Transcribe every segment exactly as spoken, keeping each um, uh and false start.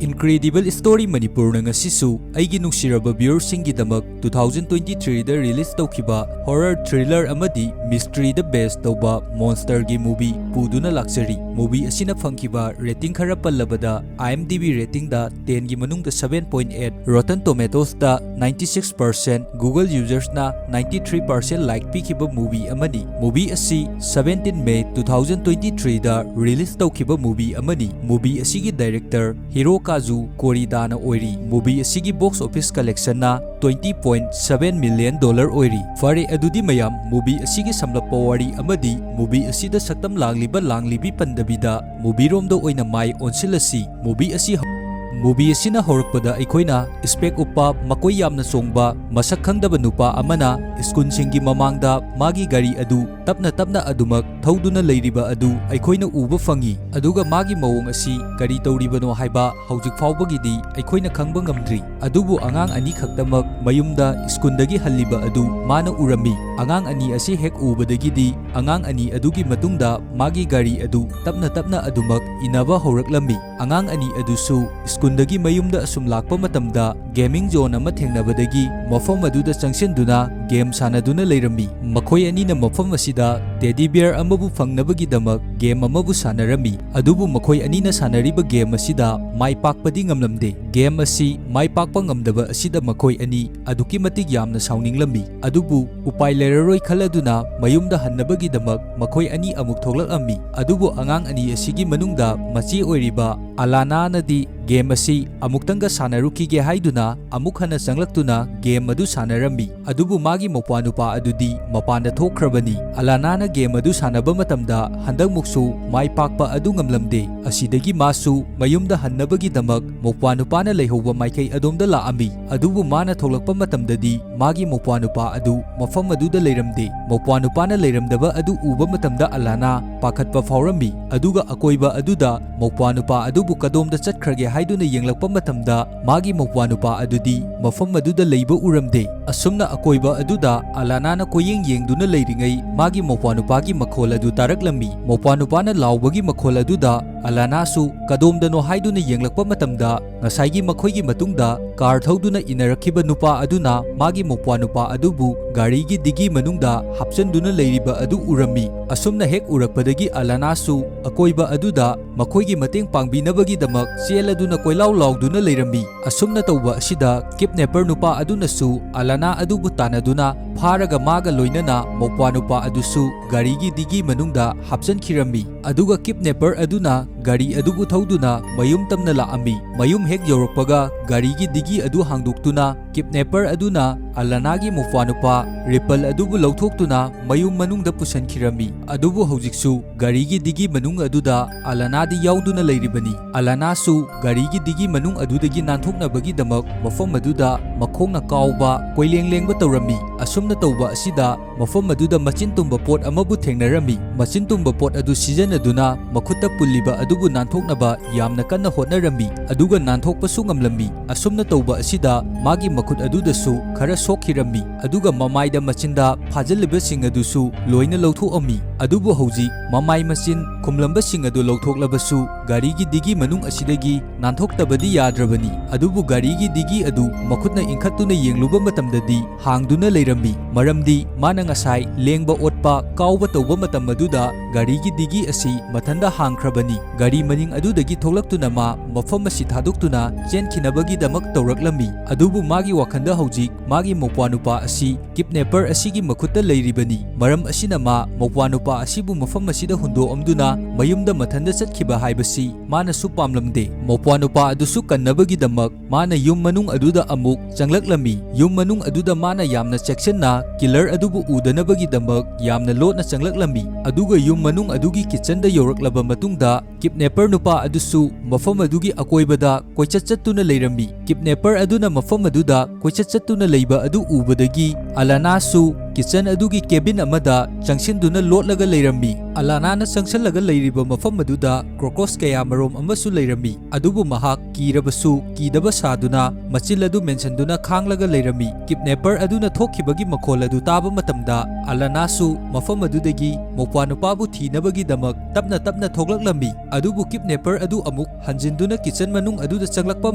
Incredible Story ꯃꯅꯤꯄꯨꯔꯅ ꯉꯁꯤꯁꯨ ꯑꯩꯒꯤ ꯅꯨꯡꯁꯤꯔꯕ viewerꯁꯤꯡꯒꯤꯗꯃꯛ two thousand twenty threeꯗ release ꯇꯧꯈꯤꯕ horror thriller ꯑꯃꯗꯤ mysteryꯗ base ꯇꯧꯕ monsterꯒꯤ movie ꯄꯨꯗꯨꯅ ꯂꯥꯛꯆꯔꯤ꯫ Movie ꯑꯁꯤꯅ ꯐꯪꯈꯤꯕ rating ꯈꯔ ꯄꯜꯂꯕꯗ, IMDb ratingꯗ tenꯒꯤ ꯃꯅꯨꯡꯗ seven point eight, Rotten Tomatoesꯇ ninety six percent, Google usersꯅ ninety three percent like ꯄꯤꯈꯤꯕ movie ꯑꯃꯅꯤ꯫ Movie ꯑꯁꯤ seventeen May two thousand twenty threeꯗ release ꯇꯧꯈꯤꯕ movie ꯑꯃꯅꯤ꯫ Movie ꯑꯁꯤꯒꯤ director Hirokazu Koreedana ꯑꯣꯏꯔꯤ꯫ Movie ꯑꯁꯤꯒꯤ box office collectionꯅ twenty point seven million dollar ꯑꯣꯏꯔꯤ꯫ ꯐꯔꯦ, ꯑꯗꯨꯗꯤ ꯃꯌꯥꯝ, movie ꯑꯁꯤꯒꯤ ꯁꯝꯂꯞꯄ ꯋꯥꯔꯤ ꯑꯃꯗꯤ movie ꯑꯁꯤꯗ ꯁꯛꯇꯝ ꯂꯥꯡꯂꯤꯕ ꯂꯥꯡꯂꯤꯕꯤ ꯄꯟꯗꯕꯤꯗ movieꯔꯣꯝꯗ ꯑꯣꯏꯅ ꯃꯥꯏ ꯑꯣꯟꯁꯤꯜꯂꯁꯤ꯫ Movie ꯑꯁꯤ ꯍꯧ-, Movie ꯑꯁꯤꯅ ꯍꯧꯔꯛꯄꯗ ꯑꯩꯈꯣꯏꯅ spec ꯎꯞꯄ, ꯃꯀꯣꯏ ꯌꯥꯝꯅ ꯆꯣꯡꯕ, ꯃꯁꯛ ꯈꯪꯗꯕ ꯅꯨꯄꯥ ꯑꯃꯅ schoolꯁꯤꯡꯒꯤ ꯃꯃꯥꯡꯗ ꯃꯥꯒꯤ ꯒꯥꯔꯤ ꯑꯗꯨ ꯇꯞꯅ ꯇꯞꯅ ꯑꯗꯨꯃꯛ ꯊꯧꯗꯨꯅ ꯂꯩꯔꯤꯕ ꯑꯗꯨ ꯑꯩꯈꯣꯏꯅ ꯎꯕ ꯐꯪꯏ꯫ ꯑꯗꯨꯒ ꯃꯥꯒꯤ ꯃꯑꯣꯡ ꯑꯁꯤ ꯀꯔꯤ ꯇꯧꯔꯤꯕꯅꯣ ꯍꯥꯏꯕ ꯍꯧꯖꯤꯛ ꯐꯥꯎꯕꯒꯤꯗꯤ ꯑꯩꯈꯣꯏꯅ ꯈꯪꯕ ꯉꯝꯗ꯭ꯔꯤ꯫ ꯑꯗꯨꯕꯨ ꯑꯉꯥꯡ ꯑꯅꯤ ꯈꯛꯇꯃꯛ ꯃꯌꯨꯝꯗ schoolꯗꯒꯤ ꯍꯜꯂꯤꯕ ꯑꯗꯨ ꯃꯥꯅ ꯎꯔꯝꯃꯤ꯫ ꯑꯉꯥꯡ ꯑꯅꯤ ꯑꯁꯤ ꯍꯦꯛ ꯎꯕꯗꯒꯤꯗꯤ ꯑꯉꯥꯡ ꯑꯅꯤ ꯑꯗꯨꯒꯤ ꯃꯇꯨꯡꯗ ꯃꯥꯒꯤ ꯒꯥꯔꯤ ꯑꯗꯨ ꯇꯞꯅ ꯇꯞꯅ ꯑꯗꯨꯃꯛ ꯏꯟꯅꯕ ꯍꯧꯔꯛꯂꯝꯃꯤ꯫ ꯑꯉꯥꯡ ꯑꯅꯤ ꯑꯗꯨꯁꯨ schoolꯗꯒꯤ ꯃꯌꯨꯝꯗ ꯑꯁꯨꯝ ꯂꯥꯛꯄ ꯃꯇꯝꯗ gaming zone ꯑꯃ ꯊꯦꯡꯅꯕꯗꯒꯤ ꯃꯐꯝ ꯑꯗꯨꯗ ꯆꯪꯁꯤꯟꯗꯨꯅ game ꯁꯥꯟꯅꯗꯨꯅ ꯂꯩꯔꯝꯃꯤ꯫ ꯃꯈꯣꯏ ꯑꯅꯤꯅ ꯃꯐꯝ ꯑꯁꯤꯗ teddy bear ꯑꯃꯕꯨ ꯐꯪꯅꯕꯒꯤꯗꯃꯛ game ꯑꯃꯕꯨ ꯁꯥꯟꯅꯔꯝꯃꯤ꯫ ꯑꯗꯨꯕꯨ ꯃꯈꯣꯏ ꯑꯅꯤꯅ ꯁꯥꯟꯅꯔꯤꯕ game ꯑꯁꯤꯗ ꯃꯥꯏ ꯄꯥꯛꯄꯗꯤ ꯉꯝꯂꯝꯗꯦ꯫ Game ꯑꯁꯤ ꯃꯥꯏ ꯄꯥꯛꯄ ꯉꯝꯗꯕ ꯑꯁꯤꯗ ꯃꯈꯣꯏ ꯑꯅꯤ ꯑꯗꯨꯛꯀꯤ ꯃꯇꯤꯛ ꯌꯥꯝꯅ ꯁꯥꯎꯅꯤꯡꯂꯝꯃꯤ꯫ ꯑꯗꯨꯕꯨ ꯎꯄꯥꯏ ꯂꯩꯔꯔꯣꯏ ꯈꯜꯂꯗꯨꯅ ꯃꯌꯨꯝꯗ ꯍꯟꯅꯕꯒꯤꯗꯃꯛ ꯃꯈꯣꯏ ꯑꯅꯤ ꯑꯃꯨꯛ ꯊꯣꯛꯂꯛꯂꯝꯃꯤ꯫ ꯑꯗꯨꯕꯨ ꯑꯉꯥꯡ ꯑꯅꯤ ꯑꯁꯤꯒꯤ ꯃꯅꯨꯡꯗ ꯃꯆꯦ ꯑꯣꯏꯔꯤꯕ ꯑꯂꯥꯅꯥꯅꯗꯤ game ꯑꯁꯤ ꯑꯃꯨꯛꯇꯪꯒ ꯁꯥꯟꯅꯔꯨꯈꯤꯒꯦ ꯍꯥꯏꯗꯨꯅ ꯑꯃꯨꯛ ꯍꯟꯅ ꯆꯪꯂꯛꯇꯨꯅ game ꯑꯗꯨ ꯁꯥꯟꯅꯔꯝꯃꯤ꯫ ꯑꯗꯨꯕꯨ ꯃꯥꯒꯤ ꯃꯧꯄ꯭ꯋꯥꯅꯨꯄꯥ ꯑꯗꯨꯗꯤ ꯃꯄꯥꯟꯗ ꯊꯣꯛꯈ꯭ꯔꯕꯅꯤ꯫ ꯑꯂꯥꯅꯥꯅ game ꯑꯗꯨ ꯁꯥꯟꯅꯕ ꯃꯇꯝꯗ ꯍꯟꯗꯛꯃꯨꯛꯁꯨ ꯃꯥꯏ ꯄꯥꯛꯄ ꯑꯗꯨ ꯉꯝꯂꯝꯗꯦ꯫ ꯑꯁꯤꯗꯒꯤ ꯃꯥꯁꯨ ꯃꯌꯨꯝꯗ ꯍꯟꯅꯕꯒꯤꯗꯃꯛ ꯃꯧꯄ꯭ꯋꯥꯅꯨꯄꯥꯅ ꯂꯩꯍꯧꯕ ꯃꯥꯏꯀꯩ ꯑꯗꯣꯝꯗ ꯂꯥꯛꯑꯝꯃꯤ꯫ ꯑꯗꯨꯕꯨ ꯃꯥꯅ ꯊꯣꯛꯂꯛꯄ ꯃꯇꯝꯗꯗꯤ ꯃꯥꯒꯤ ꯃꯧꯄ꯭ꯋꯥꯅꯨꯄꯥ ꯑꯗꯨ ꯃꯐꯝ ꯑꯗꯨꯗ ꯂꯩꯔꯝꯗꯦ꯫ ꯃꯧꯄ꯭ꯋꯥꯅꯨꯄꯥꯅ ꯂꯩꯔꯝꯗꯕ ꯑꯗꯨ ꯎꯕ ꯃꯇꯝꯗ ꯑꯂꯥꯅꯥ ꯄꯥꯈꯠꯄ ꯐꯥꯎꯔꯝꯃꯤ꯫ ꯑꯗꯨꯒ ꯑꯀꯣꯏꯕ ꯑꯗꯨꯗ ꯃꯧꯄ꯭ꯋꯥꯅꯨꯄꯥ ꯑꯗꯨꯕꯨ ꯀꯗꯣꯝꯗ ꯆꯠꯈ꯭ꯔꯒꯦ ꯍꯥꯏꯗꯨꯅ ꯌꯦꯡꯂꯛꯄ ꯃꯇꯝꯗ ꯃꯥꯒꯤ ꯃꯧꯄ꯭ꯋꯥꯅꯨꯄꯥ ꯑꯗꯨꯗꯤ ꯃꯐꯝ ꯑꯗꯨꯗ ꯂꯩꯕ ꯎꯔꯝꯗꯦ꯫ ꯑꯁꯨꯝꯅ ꯑꯀꯣꯏꯕ ꯑꯗꯨ ꯑꯗꯨꯗ ꯑꯂꯥꯅꯥꯅ ꯀꯣꯏꯌꯦꯡ ꯌꯦꯡꯗꯨꯅ ꯂꯩꯔꯤꯉꯩ ꯃꯥꯒꯤ ꯃꯧꯄ꯭ꯋꯥꯅꯨꯄꯥꯒꯤ ꯃꯈꯣꯜ ꯑꯗꯨ ꯇꯥꯔꯛꯂꯝꯃꯤ꯫ ꯃꯧꯄ꯭ꯋꯥꯅꯨꯄꯥꯅ ꯂꯥꯎꯕꯒꯤ ꯃꯈꯣꯜ ꯑꯗꯨꯗ ꯑꯂꯥꯅꯥꯁꯨ ꯀꯗꯣꯝꯗꯅꯣ ꯍꯥꯏꯗꯨꯅ ꯌꯦꯡꯂꯛꯄ ꯃꯇꯝꯗ ꯉꯁꯥꯏꯒꯤ ꯃꯈꯣꯏꯒꯤ ꯃꯇꯨꯡꯗ ꯀꯥꯔ ꯊꯧꯗꯨꯅ ꯏꯟꯅꯔꯛꯈꯤꯕ ꯅꯨꯄꯥ ꯑꯗꯨꯅ ꯃꯥꯒꯤ ꯃꯧꯄ꯭ꯋꯥꯅꯨꯄꯥ ꯑꯗꯨꯕꯨ ꯒꯥꯔꯤꯒꯤ ꯗꯤꯒꯤ ꯃꯅꯨꯡꯗ ꯍꯥꯞꯆꯤꯟꯗꯨꯅ ꯂꯩꯔꯤꯕ ꯑꯗꯨ ꯎꯔꯝꯃꯤ꯫ ꯑꯁꯨꯝꯅ ꯍꯦꯛ ꯎꯔꯛꯄꯗꯒꯤ ꯑꯂꯥꯅꯥꯁꯨ ꯑꯀꯣꯏꯕ ꯑꯗꯨꯗ ꯃꯈꯣꯏꯒꯤ ꯃꯇꯦꯡ ꯄꯥꯡꯕꯤꯅꯕꯒꯤꯗꯃꯛ ꯆꯦꯜꯂꯗꯨꯅ ꯀꯣꯏꯂꯥꯎ ꯂꯥꯎꯗꯨꯅ ꯂꯩꯔꯝꯃꯤ꯫ ꯑꯁꯨꯝꯅ ꯇꯧꯕ ꯑꯁꯤꯗ ꯀꯤꯗꯅꯦꯄꯔ ꯅꯨꯄꯥ ꯑꯗꯨꯅꯁꯨ ꯑꯂꯥꯅꯥ ꯑꯗꯨꯕꯨ ꯇꯥꯟꯅꯗꯨꯅ ꯐꯥꯔꯒ ꯃꯥꯒ ꯂꯣꯏꯅꯅ ꯃꯧꯄ꯭ꯋꯥꯅꯨꯄꯥ ꯑꯗꯨꯁꯨ ꯒꯥꯔꯤꯒꯤ ꯗꯤꯒꯤ ꯃꯅꯨꯡꯗ ꯍꯥꯞꯆꯤꯟꯈꯤꯔꯝꯃꯤ꯫ ꯑꯗꯨꯒ ꯀꯤꯗꯅꯦꯄꯔ ꯑꯗꯨꯅ ꯒꯥꯔꯤ ꯑꯗꯨꯕꯨ ꯊꯧꯗꯨꯅ ꯃꯌꯨꯝ ꯇꯝꯅ ꯂꯥꯛꯑꯝꯃꯤ꯫ ꯃꯌꯨꯝ ꯍꯦꯛ ꯌꯧꯔꯛꯄꯒ ꯒꯥꯔꯤꯒꯤ ꯗꯤꯒꯤ ꯑꯗꯨ ꯍꯥꯡꯗꯣꯛꯇꯨꯅ ꯀꯤꯗꯅꯦꯄꯔ ꯑꯗꯨꯅ ꯑꯂꯥꯅꯥꯒꯤ ꯃꯧꯄ꯭ꯋꯥꯅꯨꯄꯥ ꯔꯤꯄꯜ ꯑꯗꯨꯕꯨ ꯂꯧꯊꯣꯛꯇꯨꯅ ꯃꯌꯨꯝ ꯃꯅꯨꯡꯗ ꯄꯨꯁꯤꯟꯈꯤꯔꯝꯃꯤ꯫ ꯑꯗꯨꯕꯨ ꯍꯧꯖꯤꯛꯁꯨ ꯒꯥꯔꯤꯒꯤ ꯗꯤꯒꯤ ꯃꯅꯨꯡ ꯑꯗꯨꯗ ꯑꯂꯥꯅꯥꯗꯤ ꯌꯥꯎꯗꯨꯅ ꯂꯩꯔꯤꯕꯅꯤ꯫ ꯑꯂꯥꯅꯥꯁꯨ ꯒꯥꯔꯤꯒꯤ ꯗꯤꯒꯤ ꯃꯅꯨꯡ ꯑꯗꯨꯗꯒꯤ ꯅꯥꯟꯊꯣꯛꯅꯕꯒꯤꯗꯃꯛ ꯃꯐꯝ ꯑꯗꯨꯗ ꯃꯈꯣꯡꯅ ꯀꯥꯎꯕ, ꯀꯣꯏꯂꯦꯡ ꯂꯦꯡꯕ ꯇꯧꯔꯝꯃꯤ꯫ ꯑꯁꯨꯝꯅ ꯇꯧꯕ ꯑꯁꯤꯗ ꯃꯐꯝ ꯑꯗꯨꯗ ꯃꯆꯤꯟ ꯇꯨꯝꯕ ꯄꯣꯠ ꯑꯃꯕꯨ ꯊꯦꯡꯅꯔꯝꯃꯤ꯫ ꯃꯆꯤꯟ ꯇꯨꯝꯕ ꯄꯣꯠ ꯑꯗꯨ ꯁꯤꯖꯤꯟꯅꯗꯨꯅ ꯃꯈꯨꯠꯇ ꯄꯨꯜꯂꯤꯕ ꯑꯗꯨꯕꯨ ꯅꯥꯟꯊꯣꯛꯅꯕ ꯌꯥꯝꯅ ꯀꯟꯅ ꯍꯣꯠꯅꯔꯝꯃꯤ꯫ ꯑꯗꯨꯒ ꯅꯥꯟꯊꯣꯛꯄꯁꯨ ꯉꯝꯂꯝꯃꯤ꯫ ꯑꯁꯨꯝꯅ ꯇꯧꯕ ꯑꯁꯤꯗ ꯃꯥꯒꯤ ꯃꯈꯨꯠ ꯑꯗꯨꯗꯁꯨ ꯈꯔ ꯁꯣꯛꯈꯤꯔꯝꯃꯤ꯫ ꯑꯗꯨꯒ ꯃꯃꯥꯏꯗ ꯃꯆꯤꯟꯗ ꯐꯥꯖꯤꯜꯂꯤꯕꯁꯤꯡ ꯑꯗꯨꯁꯨ ꯂꯣꯏꯅ ꯂꯧꯊꯣꯛꯑꯝꯃꯤ꯫ ꯑꯗꯨꯕꯨ ꯍꯧꯖꯤꯛ ꯃꯃꯥꯏ ꯃꯆꯤꯟ ꯈꯨꯝꯂꯝꯕꯁꯤꯡ ꯑꯗꯨ ꯂꯧꯊꯣꯛꯂꯕꯁꯨ ꯒꯥꯔꯤꯒꯤ ꯗꯤꯒꯤ ꯃꯅꯨꯡ ꯑꯁꯤꯗꯒꯤ ꯅꯥꯟꯊꯣꯛꯇꯕꯗꯤ ꯌꯥꯗ꯭ꯔꯕꯅꯤ꯫ ꯑꯗꯨꯕꯨ ꯒꯥꯔꯤꯒꯤ ꯗꯤꯒꯤ ꯑꯗꯨ ꯃꯈꯨꯠꯅ ꯏꯟꯈꯠꯇꯨꯅ ꯌꯦꯡꯂꯨꯕ ꯃꯇꯝꯗꯗꯤ ꯍꯥꯡꯗꯨꯅ ꯂꯩꯔꯝꯃꯤ꯫ ꯃꯔꯝꯗꯤ ꯃꯥꯅ ꯉꯁꯥꯏ ꯂꯦꯡꯕ ꯑꯣꯠꯄ, ꯀꯥꯎꯕ ꯇꯧꯕ ꯃꯇꯝ ꯑꯗꯨꯗ ꯒꯥꯔꯤꯒꯤ ꯗꯤꯒꯤ ꯑꯁꯤ ꯃꯊꯟꯗ ꯍꯥꯡꯈ꯭ꯔꯕꯅꯤ꯫ ꯒꯥꯔꯤ ꯃꯅꯤꯡ ꯑꯗꯨꯗꯒꯤ ꯊꯣꯛꯂꯛꯇꯨꯅ ꯃꯥ ꯃꯐꯝ ꯑꯁꯤ ꯊꯥꯗꯣꯛꯇꯨꯅ ꯆꯦꯟꯈꯤꯅꯕꯒꯤꯗꯃꯛ ꯇꯧꯔꯛꯂꯝꯃꯤ꯫ ꯑꯗꯨꯕꯨ ꯃꯥꯒꯤ ꯋꯥꯈꯜꯗ ꯍꯧꯖꯤꯛ ꯃꯥꯒꯤ ꯃꯧꯄ꯭ꯋꯥꯅꯨꯄꯥ ꯑꯁꯤ ꯀꯤꯗꯅꯦꯄꯔ ꯑꯁꯤꯒꯤ ꯃꯈꯨꯠꯇ ꯂꯩꯔꯤꯕꯅꯤ꯫ ꯃꯔꯝ ꯑꯁꯤꯅ ꯃꯥ ꯃꯧꯄ꯭ꯋꯥꯅꯨꯄꯥ ꯑꯁꯤꯕꯨ ꯃꯐꯝ ꯑꯁꯤꯗ ꯍꯨꯟꯗꯣꯛꯑꯝꯗꯨꯅ ꯃꯌꯨꯝꯗ ꯃꯊꯟꯗ ꯆꯠꯈꯤꯕ ꯍꯥꯏꯕꯁꯤ ꯃꯥꯅꯁꯨ ꯄꯥꯝꯂꯝꯗꯦ꯫ ꯃꯧꯄ꯭ꯋꯥꯅꯨꯄꯥ ꯑꯗꯨꯁꯨ ꯀꯟꯅꯕꯒꯤꯗꯃꯛ ꯃꯥꯅ ꯌꯨꯝ ꯃꯅꯨꯡ ꯑꯗꯨꯗ ꯑꯃꯨꯛ ꯆꯪꯂꯛꯂꯝꯃꯤ꯫ ꯌꯨꯝ ꯃꯅꯨꯡ ꯑꯗꯨꯗ ꯃꯥꯅ ꯌꯥꯝꯅ ꯆꯦꯛꯁꯤꯟꯅ ꯀꯤꯂꯔ ꯑꯗꯨꯕꯨ ꯎꯗꯅꯕꯒꯤꯗꯃꯛ ꯌꯥꯝꯅ ꯂꯣꯠꯅ ꯆꯪꯂꯛꯂꯝꯃꯤ꯫ ꯑꯗꯨꯒ ꯌꯨꯝ ꯃꯅꯨꯡ ꯑꯗꯨꯒꯤ ꯀꯤꯠꯆꯟꯗ ꯌꯧꯔꯛꯂꯕ ꯃꯇꯨꯡꯗ ꯀꯤꯗꯅꯦꯄꯔ ꯅꯨꯄꯥ ꯑꯗꯨꯁꯨ ꯃꯐꯝ ꯑꯗꯨꯒꯤ ꯑꯀꯣꯏꯕꯗ ꯀꯣꯏꯆꯠ ꯆꯠꯇꯨꯅ ꯂꯩꯔꯝꯃꯤ꯫ ꯀꯤꯗꯅꯦꯄꯔ ꯑꯗꯨꯅ ꯃꯐꯝ ꯑꯗꯨꯗ ꯀꯣꯏꯆꯠ ꯆꯠꯇꯨꯅ ꯂꯩꯕ ꯑꯗꯨ ꯎꯕꯗꯒꯤ ꯑꯂꯥꯅꯥꯁꯨ ꯀꯤꯠꯆꯟ ꯑꯗꯨꯒꯤ ꯀꯦꯕꯤꯟ ꯑꯃꯗ ꯆꯪꯁꯤꯟꯗꯨꯅ ꯂꯣꯠꯂꯒ ꯂꯩꯔꯝꯃꯤ꯫ ꯑꯂꯥꯅꯥꯅ ꯆꯪꯁꯜꯂꯒ ꯂꯩꯔꯤꯕ ꯃꯐꯝ ꯑꯗꯨꯗ ꯀ꯭ꯔꯣꯀꯣꯁ ꯀꯌꯥ ꯃꯔꯣꯝ ꯑꯃꯁꯨ ꯂꯩꯔꯝꯃꯤ꯫ ꯑꯗꯨꯕꯨ ꯃꯍꯥꯛ ꯀꯤꯔꯕꯁꯨ ꯀꯤꯗꯕ ꯁꯥꯗꯨꯅ ꯃꯆꯤꯜ ꯑꯗꯨ ꯃꯦꯟꯁꯤꯟꯗꯨꯅ ꯈꯥꯡꯂꯒ ꯂꯩꯔꯝꯃꯤ꯫ ꯀꯤꯗꯅꯦꯄꯔ ꯑꯗꯨꯅ ꯊꯣꯛꯈꯤꯕꯒꯤ ꯃꯈꯣꯜ ꯑꯗꯨ ꯇꯥꯕ ꯃꯇꯝꯗ ꯑꯂꯥꯅꯥꯁꯨ ꯃꯐꯝ ꯑꯗꯨꯗꯒꯤ ꯃꯧꯄ꯭ꯋꯥ ꯅꯨꯄꯥꯕꯨ ꯊꯤꯅꯕꯒꯤꯗꯃꯛ ꯇꯞꯅ ꯇꯞꯅ ꯊꯣꯛꯂꯛꯂꯝꯃꯤ꯫ ꯑꯗꯨꯕꯨ ꯀꯤꯗꯅꯦꯄꯔ ꯑꯗꯨ ꯑꯃꯨꯛ ꯍꯟꯖꯤꯟꯗꯨꯅ ꯀꯤꯆꯟ ꯃꯅꯨꯡ ꯑꯗꯨꯗ ꯆꯪꯂꯛꯄ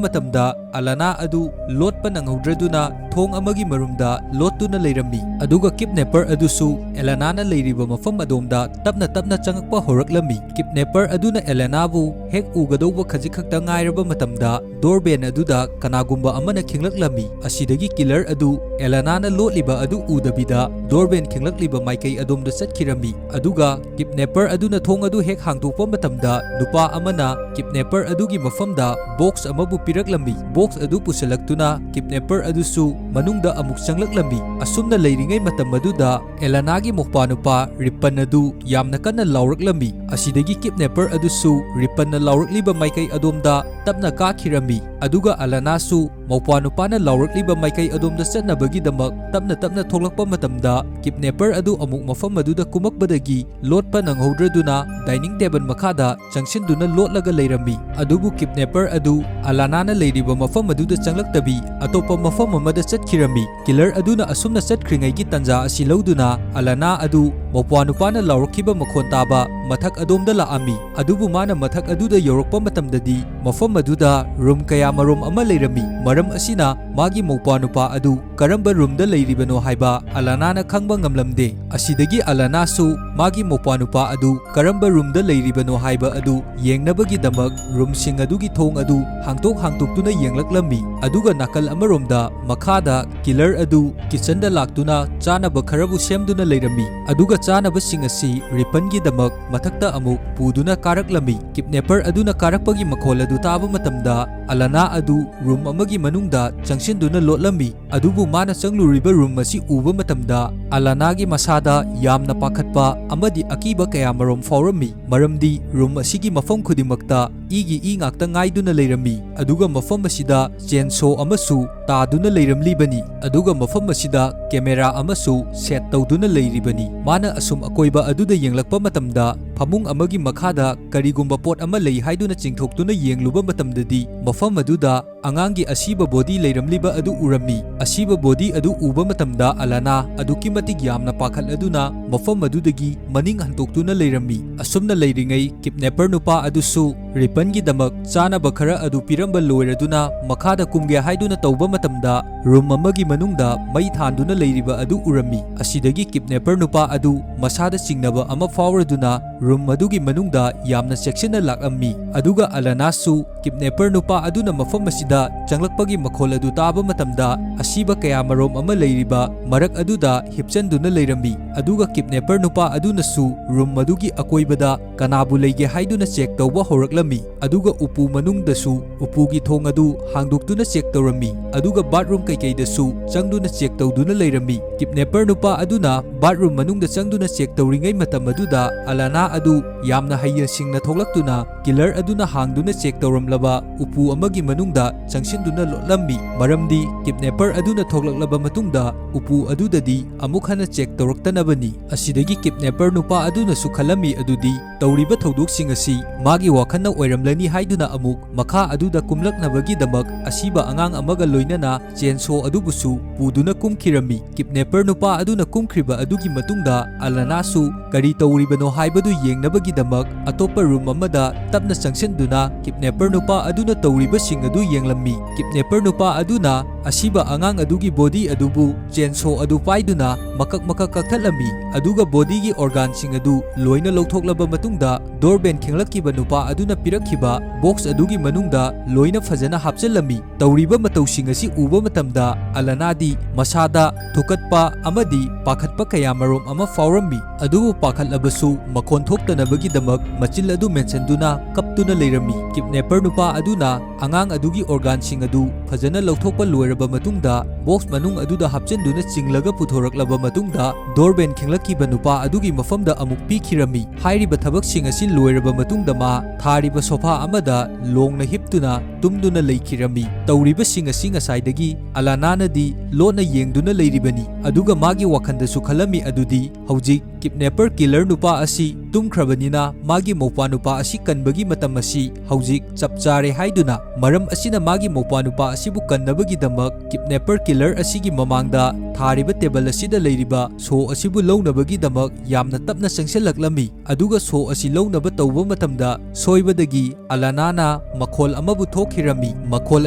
ꯃꯇꯝꯗ ꯑꯂꯥꯅꯥ ꯑꯗꯨ ꯂꯣꯠꯄ ꯅꯪꯍꯧꯗ꯭ꯔꯗꯨꯅ ꯊꯣꯡ ꯑꯃꯒꯤ ꯃꯔꯨꯝꯗ ꯂꯣꯠꯇꯨꯅ ꯂꯩꯔꯝꯃꯤ꯫ ꯑꯗꯨꯒ ꯀꯤꯗꯅꯦꯄꯔ ꯑꯗꯨꯁꯨ ꯑꯦꯂꯥꯅꯥꯅ ꯂꯩꯔꯤꯕ ꯃꯐꯝ ꯑꯗꯣꯝꯗ ꯇꯞꯅ ꯇꯞꯅ ꯆꯪꯉꯛꯄ ꯍꯧꯔꯛꯂꯝꯃꯤ꯫ ꯀꯤꯗꯅꯦꯄꯔ ꯑꯗꯨꯅ ꯑꯦꯂꯥꯅꯥꯕꯨ ꯍꯦꯛ ꯎꯒꯗꯧꯕ ꯈꯖꯤꯛ ꯈꯛꯇ ꯉꯥꯏꯔꯕ ꯃꯇꯝꯗ ꯗꯣꯔꯕꯦꯟ ꯑꯗꯨꯗ ꯀꯅꯥꯒꯨꯝꯕ ꯑꯃꯅ ꯈꯤꯡꯂꯛꯂꯝꯃꯤ꯫ ꯑꯁꯤꯗꯒꯤ ꯀꯤꯂꯔ ꯑꯗꯨ ꯑꯦꯂꯥꯅꯥꯅ ꯂꯣꯠꯂꯤꯕ ꯑꯗꯨ ꯎꯗꯕꯤꯗ ꯗꯣꯔꯕꯦꯟ ꯈꯤꯡꯂꯛꯂꯤꯕ ꯃꯥꯏꯀꯩ ꯑꯗꯣꯝꯗ ꯆꯠꯈꯤꯔꯝꯃꯤ꯫ ꯑꯗꯨꯒ ꯀꯤꯗꯅꯦꯄꯔ ꯑꯗꯨꯅ ꯊꯣꯡ ꯑꯗꯨ ꯍꯦꯛ ꯍꯥꯡꯗꯣꯛꯄ ꯃꯇꯝꯗ ꯅꯨꯄꯥ ꯑꯃꯅ ꯀꯤꯗꯅꯦꯄꯔ ꯑꯗꯨꯒꯤ ꯃꯐꯝꯗ ꯕꯣꯛꯁ ꯑꯃꯕꯨ ꯄꯤꯔꯛꯂꯝꯃꯤ꯫ ꯕꯣꯛꯁ ꯑꯗꯨ ꯄꯨꯁꯤꯜꯂꯛꯇꯨꯅ ꯀꯤꯗꯅꯦꯄꯔ ꯑꯗꯨꯁꯨ ꯃꯅꯨꯡꯗ ꯑꯃꯨꯛ ꯆꯪꯂꯛꯂꯝꯃꯤ꯫ ꯑꯁꯨꯝꯅ ꯂꯩꯔꯤꯉꯩ ꯃꯇꯝ ꯑꯗꯨꯗ ꯑꯦꯂꯥꯅꯥꯒꯤ ꯃꯧꯄ꯭ꯋꯥ ꯅꯨꯄꯥ ꯔꯤꯄꯟ ꯑꯗꯨ ꯌꯥꯝꯅ ꯀꯟꯅ ꯂꯥꯎꯔꯛꯂꯝꯃꯤ꯫ ꯑꯁꯤꯗꯒꯤ ꯀꯤꯗꯅꯦꯄꯔ ꯑꯗꯨꯁꯨ ꯔꯤꯄꯟꯅ ꯂꯥꯎꯔꯛꯂꯤꯕ ꯃꯥꯏꯀꯩ ꯑꯗꯣꯝꯗ ꯇꯞꯅ ꯀꯥꯈꯤꯔꯝꯃꯤ꯫ ꯑꯗꯨꯒ ꯑꯂꯥꯅꯥꯁꯨ ꯃꯧꯄ꯭ꯋꯥ ꯅꯨꯄꯥꯅ ꯂꯥꯎꯔꯛꯂꯤꯕ ꯃꯥꯏꯀꯩ ꯑꯗꯣꯝꯗ ꯆꯠꯅꯕꯒꯤꯗꯃꯛ ꯇꯞꯅ ꯇꯞꯅ ꯊꯣꯛꯂꯛꯄ ꯃꯇꯝꯗ ꯀꯤꯗꯅꯦꯄꯔ ꯑꯗꯨ ꯑꯃꯨꯛ ꯃꯐꯝ ꯑꯗꯨꯗ ꯀꯨꯝꯃꯛꯄꯗꯒꯤ ꯂꯣꯠꯄ ꯅꯪꯍꯧꯗ꯭ꯔꯗꯨꯅ ꯗꯥꯏꯅꯤꯡ ꯇꯦꯕꯜ ꯃꯈꯥꯗ ꯆꯪꯁꯤꯟꯗꯨꯅ ꯂꯣꯠꯂꯒ ꯂꯩꯔꯝꯃꯤ꯫ ꯑꯗꯨꯕꯨ ꯀꯤꯗꯅꯦꯄꯔ ꯑꯗꯨ ꯑꯂꯥꯅꯥꯅ ꯂꯩꯔꯤꯕ ꯃꯐꯝ ꯑꯗꯨꯗ ꯆꯪꯂꯛꯇꯕꯤ ꯑꯇꯣꯞꯄ ꯃꯐꯝ ꯑꯃꯗ ꯆꯠꯈꯤꯔꯝꯃꯤ꯫ ꯀꯤꯂꯔ ꯑꯗꯨꯅ ꯑꯁꯨꯝꯅ ꯆꯠꯈ꯭ꯔꯤꯉꯩꯒꯤ ꯇꯥꯟꯖꯥ ꯑꯁꯤ ꯂꯧꯗꯨꯅ ꯑꯂꯥꯅꯥ ꯑꯗꯨ ꯃꯧꯄ꯭ꯋꯥ ꯅꯨꯄꯥꯅ ꯂꯥꯎꯔꯛꯈꯤꯕ ꯃꯈꯣꯟ ꯇꯥꯕ ꯃꯊꯛ ꯑꯗꯣꯝꯗ ꯂꯥꯛꯑꯝꯃꯤ꯫ ꯑꯗꯨꯕꯨ ꯃꯥꯅ ꯃꯊꯛ ꯑꯗꯨꯗ ꯌꯧꯔꯛꯄ ꯃꯇꯝꯗꯗꯤ ꯃꯐꯝ ꯑꯗꯨꯗ ꯔꯨꯝ ꯀꯌꯥ ꯃꯔꯣꯝ ꯑꯃ ꯂꯩꯔꯝꯃꯤ꯫ ꯃꯔꯝ ꯑꯁꯤꯅ ꯃꯥꯒꯤ ꯃꯧꯄ꯭ꯋꯥ ꯅꯨꯄꯥ ꯑꯗꯨ ꯀꯔꯝꯕ ꯔꯨꯝꯗ ꯂꯩꯔꯤꯕꯅꯣ ꯍꯥꯏꯕ ꯑꯂꯥꯅꯥꯅ ꯈꯪꯕ ꯉꯝꯂꯝꯗꯦ꯫ ꯑꯁꯤꯗꯒꯤ ꯑꯂꯥꯅꯥꯁꯨ ꯃꯥꯒꯤ ꯃꯧꯄ꯭ꯋꯥ ꯅꯨꯄꯥ ꯑꯗꯨ ꯀꯔꯝꯕ ꯔꯨꯝꯗ ꯂꯩꯔꯤꯕꯅꯣ ꯍꯥꯏꯕ ꯑꯗꯨ ꯌꯦꯡꯅꯕꯒꯤꯗꯃꯛ ꯔꯨꯝꯁꯤꯡ ꯑꯗꯨꯒꯤ ꯊꯣꯡ ꯑꯗꯨ ꯍꯥꯡꯇꯣꯛ ꯍꯥꯡꯇꯣꯛꯇꯨꯅ ꯌꯦꯡꯂꯛꯂꯝꯃꯤ꯫ ꯑꯗꯨꯒ ꯅꯥꯀꯜ ꯑꯃꯔꯣꯝꯗ ꯃꯈꯥꯗ ꯀꯤꯂꯔ ꯑꯗꯨ ꯀꯤꯆꯟꯗ ꯂꯥꯛꯇꯨꯅ ꯆꯥꯅꯕ ꯈꯔꯕꯨ ꯁꯦꯝꯗꯨꯅ ꯂꯩꯔꯝꯃꯤ꯫ ꯑꯗꯨꯒ ꯆꯥꯅꯕꯁꯤꯡ ꯑꯁꯤ ꯔꯤꯄꯟꯒꯤꯗꯃꯛ ꯃꯊꯛꯇ ꯑꯃꯨꯛ ꯄꯨꯗꯨꯅ ꯀꯥꯔꯛꯂꯝꯃꯤ꯫ ꯀꯤꯗꯅꯦꯄꯔ ꯑꯗꯨꯅ ꯀꯥꯔꯛꯄꯒꯤ ꯃꯈꯣꯜ ꯑꯗꯨ ꯇꯥꯕ ꯃꯇꯝꯗ ꯑꯂꯥꯅꯥ ꯑꯗꯨ ꯔꯨꯝ ꯑꯃꯒꯤ ꯃꯅꯨꯡꯗ ꯆꯪꯁꯤꯟꯗꯨꯅ ꯂꯣꯠꯂꯝꯃꯤ꯫ ꯑꯗꯨꯕꯨ ꯃꯥꯅ ꯆꯪꯂꯨꯔꯤꯕ ꯔꯨꯝ ꯑꯁꯤ ꯎꯕ ꯃꯇꯝꯗ ꯑꯂꯥꯅꯥꯒꯤ ꯃꯁꯥꯗ ꯌꯥꯝꯅ ꯄꯥꯈꯠꯄ ꯑꯃꯗꯤ ꯑꯀꯤꯕ ꯀꯌꯥꯃꯔꯨꯝ ꯐꯥꯎꯔꯝꯃꯤ, ꯃꯔꯝꯗꯤ ꯔꯨꯝ ꯑꯁꯤꯒꯤ ꯃꯐꯝ ꯈꯨꯗꯤꯡꯃꯛꯇ ꯏꯒꯤ ꯏ ꯉꯥꯛꯇ ꯉꯥꯏꯗꯨꯅ ꯂꯩꯔꯝꯃꯤ꯫ ꯑꯗꯨꯒ ꯃꯐꯝ ꯑꯁꯤꯗ ꯆꯦꯟꯁꯣ ꯑꯃꯁꯨ ꯇꯥꯗꯨꯅ ꯂꯩꯔꯝꯂꯤꯕꯅꯤ꯫ ꯑꯗꯨꯒ ꯃꯐꯝ ꯑꯁꯤꯗ ꯀꯦꯃꯦꯔꯥ ꯑꯃꯁꯨ ꯁꯦꯠ ꯇꯧꯗꯨꯅ ꯂꯩꯔꯤꯕꯅꯤ꯫ ꯃꯥꯅ ꯑꯁꯨꯝ ꯑꯀꯣꯏꯕ ꯑꯗꯨꯗ ꯌꯦꯡꯂꯛꯄ ꯃꯇꯝꯗ ꯐꯃꯨꯡ ꯑꯃꯒꯤ ꯃꯈꯥꯗ ꯀꯔꯤꯒꯨꯝꯕ ꯄꯣꯠ ꯑꯃ ꯂꯩ ꯍꯥꯏꯗꯨꯅ ꯆꯤꯡꯊꯣꯛꯇꯨꯅ ꯌꯦꯡꯂꯨꯕ ꯃꯇꯝꯗꯗꯤ ꯃꯐꯝ ꯑꯗꯨꯗ ꯑꯉꯥꯡꯒꯤ ꯑꯁꯤꯕ ꯕꯣꯗꯤ ꯂꯩꯔꯝꯂꯤꯕ ꯑꯗꯨ ꯎꯔꯝꯃꯤ꯫ ꯑꯁꯤꯕ ꯕꯣꯗꯤ ꯑꯗꯨ ꯎꯕ ꯃꯇꯝꯗ ꯑꯂꯥꯅꯥ ꯑꯗꯨꯛꯀꯤ ꯃꯇꯤꯛ ꯌꯥꯝꯅ ꯄꯥꯈꯠꯂꯗꯨꯅ ꯃꯐꯝ ꯑꯗꯨꯗꯒꯤ ꯃꯅꯤꯡ ꯍꯟꯇꯣꯛꯇꯨꯅ ꯂꯩꯔꯝꯃꯤ꯫ ꯑꯁꯨꯝꯅ ꯂꯩꯔꯤꯉꯩ ꯀꯤꯗꯅꯦꯄꯔ ꯅꯨꯄꯥ ꯑꯗꯨꯁꯨ ꯔꯤꯄꯟꯒꯤꯗꯃꯛ ꯆꯥꯅꯕ ꯈꯔ ꯑꯗꯨ ꯄꯤꯔꯝꯕ ꯂꯣꯏꯔꯗꯨꯅ ꯃꯈꯥꯗ ꯀꯨꯝꯒꯦ ꯍꯥꯏꯗꯨꯅ ꯇꯧꯕ ꯃꯇꯝꯗ ꯔꯨꯝ ꯑꯃꯒꯤ ꯃꯅꯨꯡꯗ ꯃꯩ ꯊꯥꯟꯗꯨꯅ ꯂꯩꯔꯤꯕ ꯑꯗꯨ ꯎꯔꯝꯃꯤ꯫ ꯑꯁꯤꯗꯒꯤ ꯀꯤꯗꯅꯦꯄꯔ ꯅꯨꯄꯥ ꯑꯗꯨ ꯃꯁꯥꯗ ꯆꯤꯡꯅꯕ ꯑꯃ ꯐꯥꯎꯔꯗꯨꯅ ꯔꯨꯝ ꯑꯗꯨꯒꯤ ꯃꯅꯨꯡꯗ ꯌꯥꯝꯅ ꯆꯦꯛꯁꯤꯟꯅ ꯂꯥꯛꯂꯝꯃꯤ꯫ ꯑꯗꯨꯒ ꯑꯂꯥꯅꯥꯁꯨ ꯀꯤꯗꯅꯦꯄꯔ ꯅꯨꯄꯥ ꯑꯗꯨꯅ ꯃꯐꯝ ꯑꯁꯤꯗ ꯆꯪꯂꯛꯄꯒꯤ ꯃꯈꯣꯜ ꯑꯗꯨ ꯇꯥꯕ ꯃꯇꯝꯗ ꯑꯁꯤꯕ ꯀꯌꯥꯃꯔꯨꯝ ꯑꯃ ꯂꯩꯔꯤꯕ ꯃꯔꯛ ꯑꯗꯨꯗ ꯍꯤꯞꯆꯟꯗꯨꯅ ꯂꯩꯔꯝꯃꯤ꯫ ꯑꯗꯨꯒ ꯀꯤꯗꯅꯦꯄꯔ ꯅꯨꯄꯥ ꯑꯗꯨꯅꯁꯨ ꯔꯨꯝ ꯑꯗꯨꯒꯤ ꯑꯀꯣꯏꯕꯗ ꯀꯅꯥꯕꯨ ꯂꯩꯒꯦ ꯍꯥꯏꯗꯨꯅ ꯆꯦꯛ ꯇꯧꯕ ꯍꯧꯔꯛꯂꯝꯃꯤ꯫ ꯑꯗꯨꯒ ꯎꯄꯨ ꯃꯅꯨꯡꯗꯁꯨ ꯎꯄꯨꯒꯤ ꯊꯣꯡ ꯑꯗꯨ ꯍꯥꯡꯗꯣꯛꯇꯨꯅ ꯆꯦꯛ ꯇꯧꯔꯝꯃꯤ꯫ ꯑꯗꯨꯒ ꯕꯥꯠꯔꯨꯝ ꯀꯩꯀꯩꯗꯁꯨ ꯆꯪꯗꯨꯅ ꯆꯦꯛ ꯇꯧꯗꯨꯅ ꯂꯩꯔꯝꯃꯤ꯫ ꯀꯤꯗꯅꯦꯄꯔ ꯅꯨꯄꯥ ꯑꯗꯨꯅ ꯕꯥꯠꯔꯨꯝ ꯃꯅꯨꯡꯗ ꯆꯪꯗꯨꯅ ꯆꯦꯛ ꯇꯧꯔꯤꯉꯩ ꯃꯇꯝ ꯑꯗꯨꯗ ꯑꯂꯥꯅꯥ ꯑꯗꯨ ꯌꯥꯝꯅ ꯍꯩꯅ ꯁꯤꯡꯅ ꯊꯣꯛꯂꯛꯇꯨꯅ ꯀꯤꯂꯔ ꯑꯗꯨꯅ ꯍꯥꯡꯗꯨꯅ ꯆꯦꯛ ꯇꯧꯔꯝꯂꯕ ꯎꯄꯨ ꯑꯃꯒꯤ ꯃꯅꯨꯡꯗ ꯆꯪꯁꯤꯟꯗꯨꯅ ꯂꯣꯠꯂꯝꯃꯤ꯫ ꯃꯔꯝꯗꯤ ꯀꯤꯗꯅꯦꯄꯔ ꯑꯗꯨꯅ ꯊꯣꯛꯂꯛꯂꯕ ꯃꯇꯨꯡꯗ ꯎꯄꯨ ꯑꯗꯨꯗꯗꯤ ꯑꯃꯨꯛ ꯍꯟꯅ ꯆꯦꯛ ꯇꯧꯔꯛꯇꯅꯕꯅꯤ꯫ ꯑꯁꯤꯗꯒꯤ ꯀꯤꯗꯅꯦꯄꯔ ꯅꯨꯄꯥ ꯑꯗꯨꯅꯁꯨ ꯈꯜꯂꯝꯃꯤ ꯑꯗꯨꯗꯤ ꯇꯧꯔꯤꯕ ꯊꯧꯗꯣꯛꯁꯤꯡ ꯑꯁꯤ ꯃꯥꯒꯤ ꯋꯥꯈꯜꯅ ꯑꯣꯏꯔꯝꯂꯅꯤ ꯍꯥꯏꯗꯨꯅ ꯑꯃꯨꯛ ꯃꯈꯥ ꯑꯗꯨꯗ ꯀꯨꯝꯂꯛꯅꯕꯒꯤꯗꯃꯛ ꯑꯁꯤꯕ ꯑꯉꯥꯡ ꯑꯃꯒ ꯂꯣꯏꯅꯅ ꯆꯦꯟꯁꯣ ꯑꯗꯨꯕꯨꯁꯨ ꯄꯨꯗꯨꯅ ꯀꯨꯝꯈꯤꯔꯝꯃꯤ꯫ ꯀꯤꯗꯅꯦꯄꯔ ꯅꯨꯄꯥ ꯑꯗꯨꯅ ꯀꯨꯝꯈ꯭ꯔꯤꯕ ꯑꯗꯨꯒꯤ ꯃꯇꯨꯡꯗ ꯑꯂꯥꯅꯥꯁꯨ ꯀꯔꯤ ꯇꯧꯔꯤꯕꯅꯣ ꯍꯥꯏꯕꯗꯨ ꯌꯦꯡꯅꯕꯒꯤꯗꯃꯛ ꯑꯇꯣꯞꯄ ꯔꯨꯝ ꯑꯃꯗ ꯇꯞꯅ ꯆꯪꯁꯤꯟꯗꯨꯅ ꯀꯤꯗꯅꯦꯄꯔ ꯅꯨꯄꯥ ꯑꯗꯨꯅ ꯇꯧꯔꯤꯕꯁꯤꯡ ꯑꯗꯨ ꯌꯦꯡꯂꯝꯃꯤ꯫ ꯀꯤꯗꯅꯦꯄꯔ ꯅꯨꯄꯥ ꯑꯗꯨꯅ ꯑꯁꯤꯕ ꯑꯉꯥꯡ ꯑꯗꯨꯒꯤ ꯕꯣꯗꯤ ꯑꯗꯨꯕꯨ ꯆꯦꯟꯁꯣ ꯑꯗꯨ ꯄꯥꯏꯗꯨꯅ ꯃꯀꯛ ꯃꯀꯛ ꯀꯛꯊꯠꯂꯝꯃꯤ, ꯑꯗꯨꯒ ꯕꯣꯗꯤꯒꯤ ꯑꯣꯔꯒꯥꯟꯁꯤꯡ ꯑꯗꯨ ꯂꯣꯏꯅ ꯂꯧꯊꯣꯛꯂꯕ ꯃꯇꯨꯡꯗ, ꯗꯣꯔꯕꯦꯟ ꯈꯤꯡꯂꯛꯈꯤꯕ ꯅꯨꯄꯥ ꯑꯗꯨꯅ ꯄꯤꯔꯛꯈꯤꯕ ꯕꯣꯛꯁ ꯑꯗꯨꯒꯤ ꯃꯅꯨꯡꯗ ꯂꯣꯏꯅ ꯐꯖꯅ ꯍꯥꯞꯆꯤꯜꯂꯝꯃꯤ꯫ ꯇꯧꯔꯤꯕ ꯃꯇꯧꯁꯤꯡ ꯑꯁꯤ ꯎꯕ ꯃꯇꯝꯗ, ꯑꯂꯥꯅꯥꯗꯤ ꯃꯁꯥꯗ ꯊꯨꯀꯠꯄ ꯑꯃꯗꯤ ꯄꯥꯈꯠꯄ ꯀꯌꯥ ꯃꯔꯨꯝ ꯑꯃ ꯐꯥꯎꯔꯝꯃꯤ꯫ ꯑꯗꯨꯕꯨ ꯄꯥꯈꯠꯂꯕꯁꯨ ꯃꯈꯣꯟ ꯊꯣꯛꯇꯅꯕꯒꯤꯗꯃꯛ ꯃꯆꯤꯜ ꯑꯗꯨ ꯃꯦꯟꯁꯤꯟꯗꯨꯅ ꯀꯞꯇꯨꯅ ꯂꯩꯔꯝꯃꯤ꯫ ꯀꯤꯗꯅꯦꯄꯔ ꯅꯨꯄꯥ ꯑꯗꯨꯅ ꯑꯉꯥꯡ ꯑꯗꯨꯒꯤ ꯑꯣꯔꯒꯥꯟꯁꯤꯡ ꯑꯗꯨ ꯐꯖꯅ ꯂꯧꯊꯣꯛꯄ ꯂꯣꯏꯔꯕ ꯃꯇꯨꯡꯗ, ꯕꯣꯛꯁ ꯃꯅꯨꯡ ꯑꯗꯨꯗ ꯍꯥꯞꯆꯤꯟꯗꯨꯅ ꯆꯤꯡꯂꯒ ꯄꯨꯊꯣꯔꯛꯂꯕ ꯃꯇꯨꯡꯗ, ꯗꯣꯔꯕꯦꯟ ꯈꯤꯡꯂꯛꯈꯤꯕ ꯅꯨꯄꯥ ꯑꯗꯨꯒꯤ ꯃꯐꯝꯗ ꯑꯃꯨꯛ ꯄꯤꯈꯤꯔꯝꯃꯤ꯫ ꯍꯥꯏꯔꯤꯕ ꯊꯕꯛꯁꯤꯡ ꯑꯁꯤ ꯂꯣꯏꯔꯕ ꯃꯇꯨꯡꯗ, ꯃꯥ ꯊꯥꯔꯤꯕ ꯁꯣꯐꯥ ꯑꯃꯗ ꯂꯣꯡꯅ ꯍꯤꯞꯇꯨꯅ ꯇꯨꯝꯗꯨꯅ ꯂꯩꯈꯤꯔꯝꯃꯤ꯫ ꯇꯧꯔꯤꯕꯁꯤꯡ ꯑꯁꯤ ꯉꯁꯥꯏꯗꯒꯤ ꯑꯂꯥꯅꯥꯅꯗꯤ ꯂꯣꯠꯅ ꯌꯦꯡꯗꯨꯅ ꯂꯩꯔꯤꯕꯅꯤ, ꯑꯗꯨꯒ ꯃꯥꯒꯤ ꯋꯥꯈꯜꯗꯁꯨ ꯈꯜꯂꯝꯃꯤ ꯑꯗꯨꯗꯤ, ꯍꯧꯖꯤꯛ ꯀꯤꯗꯅꯦꯄꯔ ꯀꯤꯂꯔ ꯅꯨꯄꯥ ꯑꯁꯤ ꯇꯨꯝꯈ꯭ꯔꯕꯅꯤꯅ, ꯃꯥꯒꯤ ꯃꯧꯄ꯭ꯋꯥ ꯅꯨꯄꯥ ꯑꯁꯤ ꯀꯟꯕꯒꯤ ꯃꯇꯝ ꯑꯁꯤ ꯍꯧꯖꯤꯛ ꯆꯞ ꯆꯥꯔꯦ ꯍꯥꯏꯗꯨꯅ꯫ ꯃꯔꯝ ꯑꯁꯤꯅ, ꯃꯥꯒꯤ ꯃꯧꯄ꯭ꯋꯥ ꯅꯨꯄꯥ ꯑꯁꯤꯕꯨ ꯀꯟꯅꯕꯒꯤꯗꯃꯛ, ꯀꯤꯗꯅꯦꯄꯔ ꯀꯤꯂꯔ ꯑꯁꯤꯒꯤ ꯃꯃꯥꯡꯗ ꯊꯥꯔꯤꯕ ꯇꯦꯕꯜ ꯑꯁꯤꯗ ꯂꯩꯔꯤꯕ ꯁꯣ ꯑꯁꯤꯕꯨ ꯂꯧꯅꯕꯒꯤꯗꯃꯛ ꯌꯥꯝꯅ ꯇꯞꯅ ꯆꯪꯁꯤꯜꯂꯛꯂꯝꯃꯤ, ꯑꯗꯨꯒ ꯁꯣ ꯑꯁꯤ ꯂꯧꯅꯕ ꯇꯧꯕ ꯃꯇꯝꯗ, ꯁꯣꯏꯕꯗꯒꯤ ꯑꯂꯥꯅꯥꯅ ꯃꯈꯣꯜ ꯑꯃꯕꯨ ꯊꯣꯛꯈꯤꯔꯝꯃꯤ꯫ ꯃꯈꯣꯜ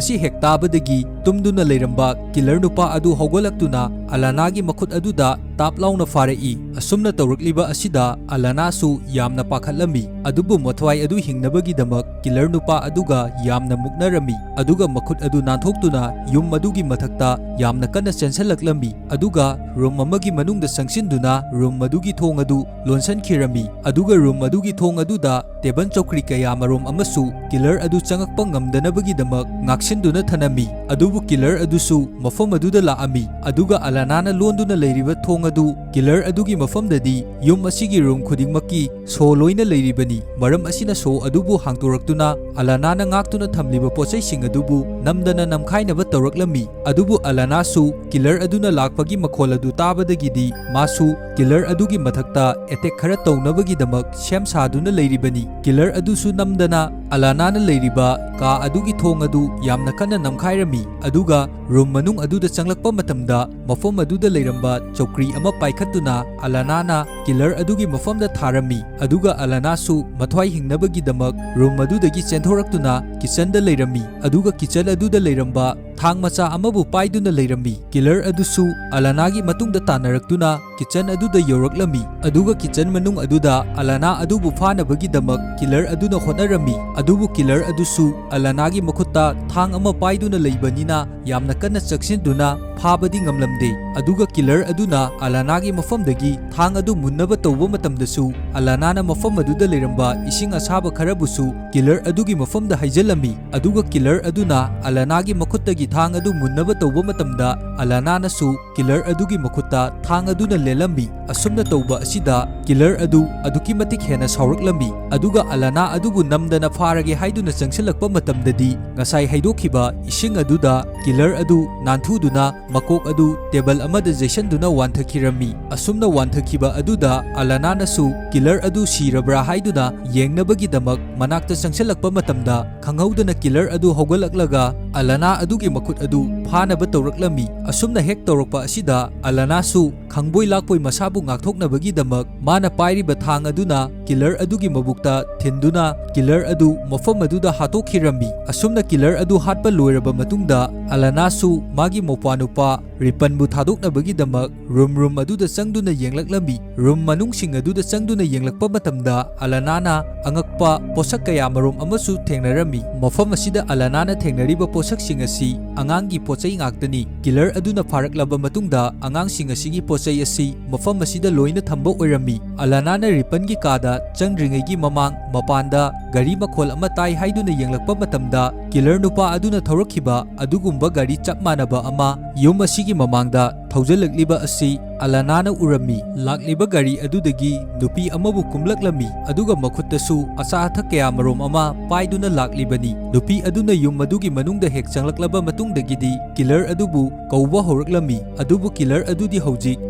ꯑꯁꯤ ꯍꯦꯛ ꯇꯥꯕꯗꯒꯤ, ꯇꯨꯝꯗꯨꯅ ꯂꯩꯔꯝꯕ ꯀꯤꯂꯔ ꯅꯨꯄꯥ ꯑꯗꯨ ꯍꯧꯒꯠꯂꯛꯇꯨꯅ ꯑꯂꯥꯅꯥꯒꯤ ꯃꯈꯨꯠ ꯑꯗꯨꯗ ꯇꯥꯞ ꯂꯥꯎꯅ ꯐꯥꯔꯛꯏ꯫ ꯑꯁꯨꯝꯅ ꯇꯧꯔꯛꯂꯤꯕ ꯑꯁꯤꯗ ꯑꯂꯥꯅꯥꯁꯨ ꯌꯥꯝꯅ ꯄꯥꯈꯠꯂꯝꯃꯤ, ꯑꯗꯨꯕꯨ ꯃꯊ꯭ꯋꯥꯏ ꯑꯗꯨ ꯍꯤꯡꯅꯕꯒꯤꯗꯃꯛ ꯀꯤꯂꯔ ꯅꯨꯄꯥ ꯑꯗꯨꯒ ꯌꯥꯝꯅ ꯃꯨꯛꯅꯔꯝꯃꯤ, ꯑꯗꯨꯒ ꯃꯈꯨꯠ ꯑꯗꯨ ꯅꯥꯟꯊꯣꯛꯇꯨꯅ ꯌꯨꯝ ꯑꯗꯨꯒꯤ ꯃꯊꯛꯇ ꯌꯥꯝꯅ ꯀꯟꯅ ꯆꯦꯟꯁꯤꯜꯂꯛꯂꯝꯃꯤ, ꯑꯗꯨꯒ ꯔꯨꯝ ꯑꯃꯒꯤ ꯃꯅꯨꯡꯗ ꯆꯪꯁꯤꯟꯗꯨꯅ ꯔꯨꯝ ꯑꯗꯨꯒꯤ ꯊꯣꯡ ꯑꯗꯨ ꯂꯣꯟꯁꯤꯟꯈꯤꯔꯝꯃꯤ, ꯑꯗꯨꯒ ꯔꯨꯝ ꯑꯗꯨꯒꯤ ꯊꯣꯡ ꯑꯗꯨꯗ ꯇꯦꯕꯜ ꯆꯧꯀ꯭ꯔꯤ ꯀꯌꯥ ꯃꯔꯨꯝ ꯑꯃꯁꯨ ꯀꯤꯂꯔ ꯑꯗꯨ ꯆꯪꯉꯛꯄ ꯉꯝꯗꯅꯕꯒꯤꯗꯃꯛ ꯉꯥꯛꯁꯤꯟꯗꯨꯅ ꯊꯅꯝꯃꯤ꯫ ꯑꯗꯨꯕꯨ ꯀꯤꯂꯔ ꯑꯗꯨꯁꯨ ꯃꯐꯝ ꯑꯗꯨꯗ ꯂꯥꯛꯑꯝꯃꯤ, ꯑꯗꯨꯒ ꯑꯂꯥꯅꯥꯅ ꯂꯣꯟꯗꯨꯅ ꯂꯩꯔꯤꯕ ꯊꯣꯡ ꯑꯗꯨ ꯀꯤꯂꯔ ꯑꯗꯨꯒꯤ ꯃꯐꯝꯗꯗꯤ ꯌꯨꯝ ꯑꯁꯤꯒꯤ ꯔꯨꯝ ꯈꯨꯗꯤꯡꯃꯛꯀꯤ ꯁꯣ ꯂꯣꯏꯅ ꯂꯩꯔꯤꯕꯅꯤ꯫ ꯃꯔꯝ ꯑꯁꯤꯅ, ꯁꯣ ꯑꯗꯨꯕꯨ ꯍꯥꯡꯗꯣꯔꯛꯇꯨꯅ ꯑꯂꯥꯅꯥꯅ ꯉꯥꯛꯇꯨꯅ ꯊꯝꯂꯤꯕ ꯄꯣꯠꯆꯩꯁꯤꯡ ꯑꯗꯨꯕꯨ ꯅꯝꯗꯅ ꯅꯝꯈꯥꯏꯅꯕ ꯇꯧꯔꯛꯂꯝꯃꯤ꯫ ꯑꯗꯨꯕꯨ ꯑꯂꯥꯅꯥꯁꯨ ꯀꯤꯂꯔ ꯑꯗꯨꯅ ꯂꯥꯛꯄꯒꯤ ꯃꯈꯣꯜ ꯑꯗꯨ ꯇꯥꯕꯗꯒꯤꯗꯤ, ꯃꯥꯁꯨ ꯀꯤꯂꯔ ꯑꯗꯨꯒꯤ ꯃꯊꯛꯇ ꯑꯦꯇꯦꯛ ꯈꯔ ꯇꯧꯅꯕꯒꯤꯗꯃꯛ ꯁꯦꯝ ꯁꯥꯗꯨꯅ ꯂꯩꯔꯤꯕꯅꯤ꯫ ꯀꯤꯂꯔ ꯑꯗꯨꯁꯨ ꯅꯝꯗꯅ ꯑꯂꯥꯅꯥꯅ ꯂꯩꯔꯤꯕ ꯀꯥ ꯑꯗꯨꯒꯤ ꯊꯣꯡ ꯑꯗꯨ ꯌꯥꯝꯅ ꯀꯟꯅ ꯅꯝꯈꯥꯏꯔꯝꯃꯤ, ꯑꯗꯨꯒ ꯔꯨꯝ ꯃꯅꯨꯡ ꯑꯗꯨꯗ ꯆꯪꯂꯛꯄ ꯃꯇꯝꯗ, ꯃꯐꯝ ꯑꯗꯨꯗ ꯂꯩꯔꯝꯕ ꯆꯧꯀ꯭ꯔꯤ ꯑꯃ ꯄꯥꯏꯈꯠꯇꯨꯅ ꯑꯂꯥꯅꯥꯅ ꯀꯤꯂꯔ ꯑꯗꯨꯒꯤ ꯃꯐꯝꯗ ꯊꯥꯔꯝꯃꯤ, ꯑꯗꯨꯒ ꯑꯂꯥꯅꯥꯁꯨ ꯃꯊ꯭ꯋꯥꯏ ꯍꯤꯡꯅꯕꯒꯤꯗꯃꯛ ꯔꯨꯝ ꯑꯗꯨꯗꯒꯤ ꯆꯦꯟꯊꯣꯔꯛꯇꯨꯅ ꯀꯤꯆꯟꯗ ꯂꯩꯔꯝꯃꯤ, ꯑꯗꯨꯒ ꯀꯤꯆꯟ ꯑꯗꯨꯗ ꯂꯩꯔꯝꯕ ꯊꯥꯡ ꯃꯆꯥ ꯑꯃꯕꯨ ꯄꯥꯏꯗꯨꯅ ꯂꯩꯔꯝꯃꯤ꯫ ꯀꯤꯂꯔ ꯑꯗꯨꯁꯨ ꯑꯂꯥꯅꯥꯒꯤ ꯃꯇꯨꯡꯗ ꯇꯥꯟꯅꯔꯛꯇꯨꯅ ꯀꯤꯆꯟ ꯑꯗꯨꯗ ꯌꯧꯔꯛꯂꯝꯃꯤ, ꯑꯗꯨꯒ ꯀꯤꯆꯟ ꯃꯅꯨꯡ ꯑꯗꯨꯗ ꯑꯂꯥꯅꯥ ꯑꯗꯨꯕꯨ ꯐꯥꯅꯕꯒꯤꯗꯃꯛ ꯀꯤꯂꯔ ꯑꯗꯨꯅ ꯍꯣꯠꯅꯔꯝꯃꯤ꯫ ꯑꯗꯨꯕꯨ ꯀꯤꯂꯔ ꯑꯗꯨꯁꯨ ꯑꯂꯥꯅꯥꯒꯤ ꯃꯈꯨꯠꯇ ꯊꯥꯡ ꯑꯃ ꯄꯥꯏꯗꯨꯅ ꯂꯩꯕꯅꯤꯅ ꯌꯥꯝꯅ ꯀꯟꯅ ꯆꯪꯁꯤꯟꯗꯨꯅ ꯐꯥꯕꯗꯤ ꯉꯝꯂꯝꯗꯦ꯫ ꯑꯗꯨꯒ ꯀꯤꯂꯔ ꯑꯗꯨꯅ ꯑꯂꯥꯅꯥꯒꯤ ꯃꯐꯝꯗꯒꯤ ꯊꯥꯡ ꯑꯗꯨ ꯃꯨꯟꯅꯕ ꯇꯧꯕ ꯃꯇꯝꯗꯁꯨ, ꯑꯂꯥꯅꯥꯅ ꯃꯐꯝ ꯑꯗꯨꯗ ꯂꯩꯔꯝꯕ ꯏꯁꯤꯡ ꯑꯁꯥꯕ ꯈꯔꯕꯨꯁꯨ ꯀꯤꯂꯔ ꯑꯗꯨꯒꯤ ꯃꯐꯝꯗ ꯍꯩꯖꯤꯜꯂꯝꯃꯤ꯫ ꯑꯗꯨꯒ ꯀꯤꯂꯔ ꯑꯗꯨꯅ ꯑꯂꯥꯅꯥꯒꯤ ꯃꯈꯨꯠꯇꯒꯤ ꯊꯥꯡ ꯑꯗꯨ ꯃꯨꯟꯅꯕ ꯇꯧꯕ ꯃꯇꯝꯗ, ꯑꯂꯥꯅꯥꯅꯁꯨ ꯀꯤꯂꯔ ꯑꯗꯨꯒꯤ ꯃꯈꯨꯠꯇ ꯊꯥꯡ ꯑꯗꯨꯅ ꯂꯦꯜꯂꯝꯃꯤ꯫ ꯑꯁꯨꯝꯅ ꯇꯧꯕ ꯑꯁꯤꯗ ꯀꯤꯂꯔ ꯑꯗꯨ ꯑꯗꯨꯛꯀꯤ ꯃꯇꯤꯛ ꯍꯦꯟꯅ ꯁꯥꯎꯔꯛꯂꯝꯃꯤ, ꯑꯗꯨꯒ ꯑꯂꯥꯅꯥ ꯑꯗꯨꯕꯨ ꯅꯝꯗꯅ ꯐꯥꯔꯒꯦ ꯍꯥꯏꯗꯨꯅ ꯆꯪꯁꯤꯜꯂꯛꯄ ꯃꯇꯝꯗꯗꯤ, ꯉꯁꯥꯏ ꯍꯩꯗꯣꯛꯈꯤꯕ ꯏꯁꯤꯡ ꯑꯗꯨꯗ ꯀꯤꯂꯔ ꯑꯗꯨ ꯅꯥꯟꯊꯨꯗꯨꯅ ꯃꯀꯣꯛ ꯑꯗꯨ ꯇꯦꯕꯜ ꯑꯃꯗ ꯌꯩꯁꯟꯗꯨꯅ ꯋꯥꯟꯊꯈꯤꯔꯝꯃꯤ꯫ ꯑꯁꯨꯝꯅ ꯋꯥꯟꯊꯈꯤꯕ ꯑꯗꯨꯗ ꯑꯂꯥꯅꯥꯅꯁꯨ ꯀꯤꯂꯔ ꯑꯗꯨ ꯁꯤꯔꯕ꯭ꯔꯥ ꯍꯥꯏꯗꯨꯅ ꯌꯦꯡꯅꯕꯒꯤꯗꯃꯛ ꯃꯅꯥꯛꯇ ꯆꯪꯁꯤꯜꯂꯛꯄ ꯃꯇꯝꯗ, ꯈꯪꯍꯧꯗꯅ ꯀꯤꯂꯔ ꯑꯗꯨ ꯍꯧꯒꯠꯂꯛꯂꯒ ꯑꯂꯥꯅꯥ ꯑꯗꯨꯒꯤ ꯃꯈꯨꯠ ꯑꯗꯨ ꯐꯥꯅꯕ ꯇꯧꯔꯛꯂꯝꯃꯤ꯫ ꯑꯁꯨꯝꯅ ꯍꯦꯛ ꯇꯧꯔꯛꯄ ꯑꯁꯤꯗ ꯑꯂꯥꯅꯥꯁꯨ ꯈꯪꯕꯣꯏ ꯂꯥꯛꯄꯣꯏ ꯃꯁꯥꯕꯨ ꯉꯥꯛꯊꯣꯛꯅꯕꯒꯤꯗꯃꯛ ꯃꯥꯅ ꯄꯥꯏꯔꯤꯕ ꯊꯥꯡ ꯑꯗꯨꯅ ꯀꯤꯂꯔ ꯑꯗꯨꯒꯤ ꯃꯕꯨꯛꯇ ꯊꯤꯟꯗꯨꯅ ꯀꯤꯂꯔ ꯑꯗꯨ ꯃꯐꯝ ꯑꯗꯨꯗ ꯍꯥꯠꯇꯣꯛꯈꯤꯔꯝꯃꯤ꯫ ꯑꯁꯨꯝꯅ ꯀꯤꯂꯔ ꯑꯗꯨ ꯍꯥꯠꯄ ꯂꯣꯏꯔꯕ ꯃꯇꯨꯡꯗ, ꯑꯂꯥꯅꯥꯁꯨ ꯃꯥꯒꯤ ꯃꯧꯄ꯭ꯋꯥꯅꯨꯄꯥ ꯔꯤꯄꯟꯕꯨ ꯊꯥꯗꯣꯛꯅꯕꯒꯤꯗꯃꯛ ꯔꯨꯝ ꯔꯨꯝ ꯑꯗꯨꯗ ꯆꯪꯗꯨꯅ ꯌꯦꯡꯂꯛꯂꯝꯃꯤ꯫ ꯔꯨꯝ ꯃꯅꯨꯡꯁꯤꯡ ꯑꯗꯨꯗ ꯆꯪꯗꯨꯅ ꯌꯦꯡꯂꯛꯄ ꯃꯇꯝꯗ, ꯑꯂꯥꯅꯥꯅ ꯑꯉꯛꯄ ꯄꯣꯠꯁꯛ ꯀꯌꯥ ꯃꯔꯨꯝ ꯑꯃꯁꯨ ꯊꯦꯡꯅꯔꯝꯃꯤ꯫ ꯃꯐꯝ ꯑꯁꯤꯗ ꯑꯂꯥꯅꯥꯅ ꯊꯦꯡꯅꯔꯤꯕ ꯄꯣꯠꯁꯛꯁꯤꯡ ꯑꯁꯤ ꯑꯉꯥꯡꯒꯤ ꯄꯣꯠꯆꯩ ꯉꯥꯛꯇꯅꯤ꯫ ꯀꯤꯂꯔ ꯑꯗꯨꯅ ꯐꯥꯔꯛꯂꯕ ꯃꯇꯨꯡꯗ, ꯑꯉꯥꯡꯁꯤꯡ ꯑꯁꯤꯒꯤ ꯄꯣꯠꯆꯩ ꯑꯁꯤ ꯃꯐꯝ ꯑꯁꯤꯗ ꯂꯣꯏꯅ ꯊꯝꯕ ꯑꯣꯏꯔꯝꯃꯤ꯫ ꯑꯂꯥꯅꯥꯅ ꯔꯤꯄꯟꯒꯤ ꯀꯥꯗ ꯆꯪꯗ꯭ꯔꯤꯉꯩꯒꯤ ꯃꯃꯥꯡ, ꯃꯄꯥꯟꯗ ꯒꯥꯔꯤ ꯃꯈꯣꯜ ꯑꯃ ꯇꯥꯏ ꯍꯥꯏꯗꯨꯅ ꯌꯦꯡꯂꯛꯄ ꯃꯇꯝꯗ, ꯀꯤꯂꯔ ꯅꯨꯄꯥ ꯑꯗꯨꯅ ꯊꯧꯔꯛꯈꯤꯕ ꯑꯗꯨꯒꯨꯝꯕ ꯒꯥꯔꯤ ꯆꯞ ꯃꯥꯟꯅꯕ ꯑꯃ ꯌꯨꯝ ꯑꯁꯤꯒꯤ ꯃꯃꯥꯡꯗ ꯊꯧꯖꯤꯜꯂꯛꯂꯤꯕ ꯑꯁꯤ ꯑꯂꯥꯅꯥꯅ ꯎꯔꯝꯃꯤ꯫ ꯂꯥꯛꯂꯤꯕ ꯒꯥꯔꯤ ꯑꯗꯨꯗꯒꯤ ꯅꯨꯄꯤ ꯑꯃꯕꯨ ꯀꯨꯝꯂꯛꯂꯝꯃꯤ, ꯑꯗꯨꯒ ꯃꯈꯨꯠꯇꯁꯨ ꯑꯆꯥ ꯑꯊꯛ ꯀꯌꯥ ꯃꯔꯨꯝ ꯑꯃ ꯄꯥꯏꯗꯨꯅ ꯂꯥꯛꯂꯤꯕꯅꯤ꯫ ꯅꯨꯄꯤ ꯑꯗꯨꯅ ꯌꯨꯝ ꯑꯗꯨꯒꯤ ꯃꯅꯨꯡꯗ ꯍꯦꯛ ꯆꯪꯂꯛꯂꯕ ꯃꯇꯨꯡꯗꯒꯤꯗꯤ ꯀꯤꯂꯔ ꯑꯗꯨꯕꯨ ꯀꯧꯕ ꯍꯧꯔꯛꯂꯝꯃꯤ, ꯑꯗꯨꯕꯨ ꯀꯤꯂꯔ ꯑꯗꯨꯗꯤ ꯍꯧꯖꯤꯛ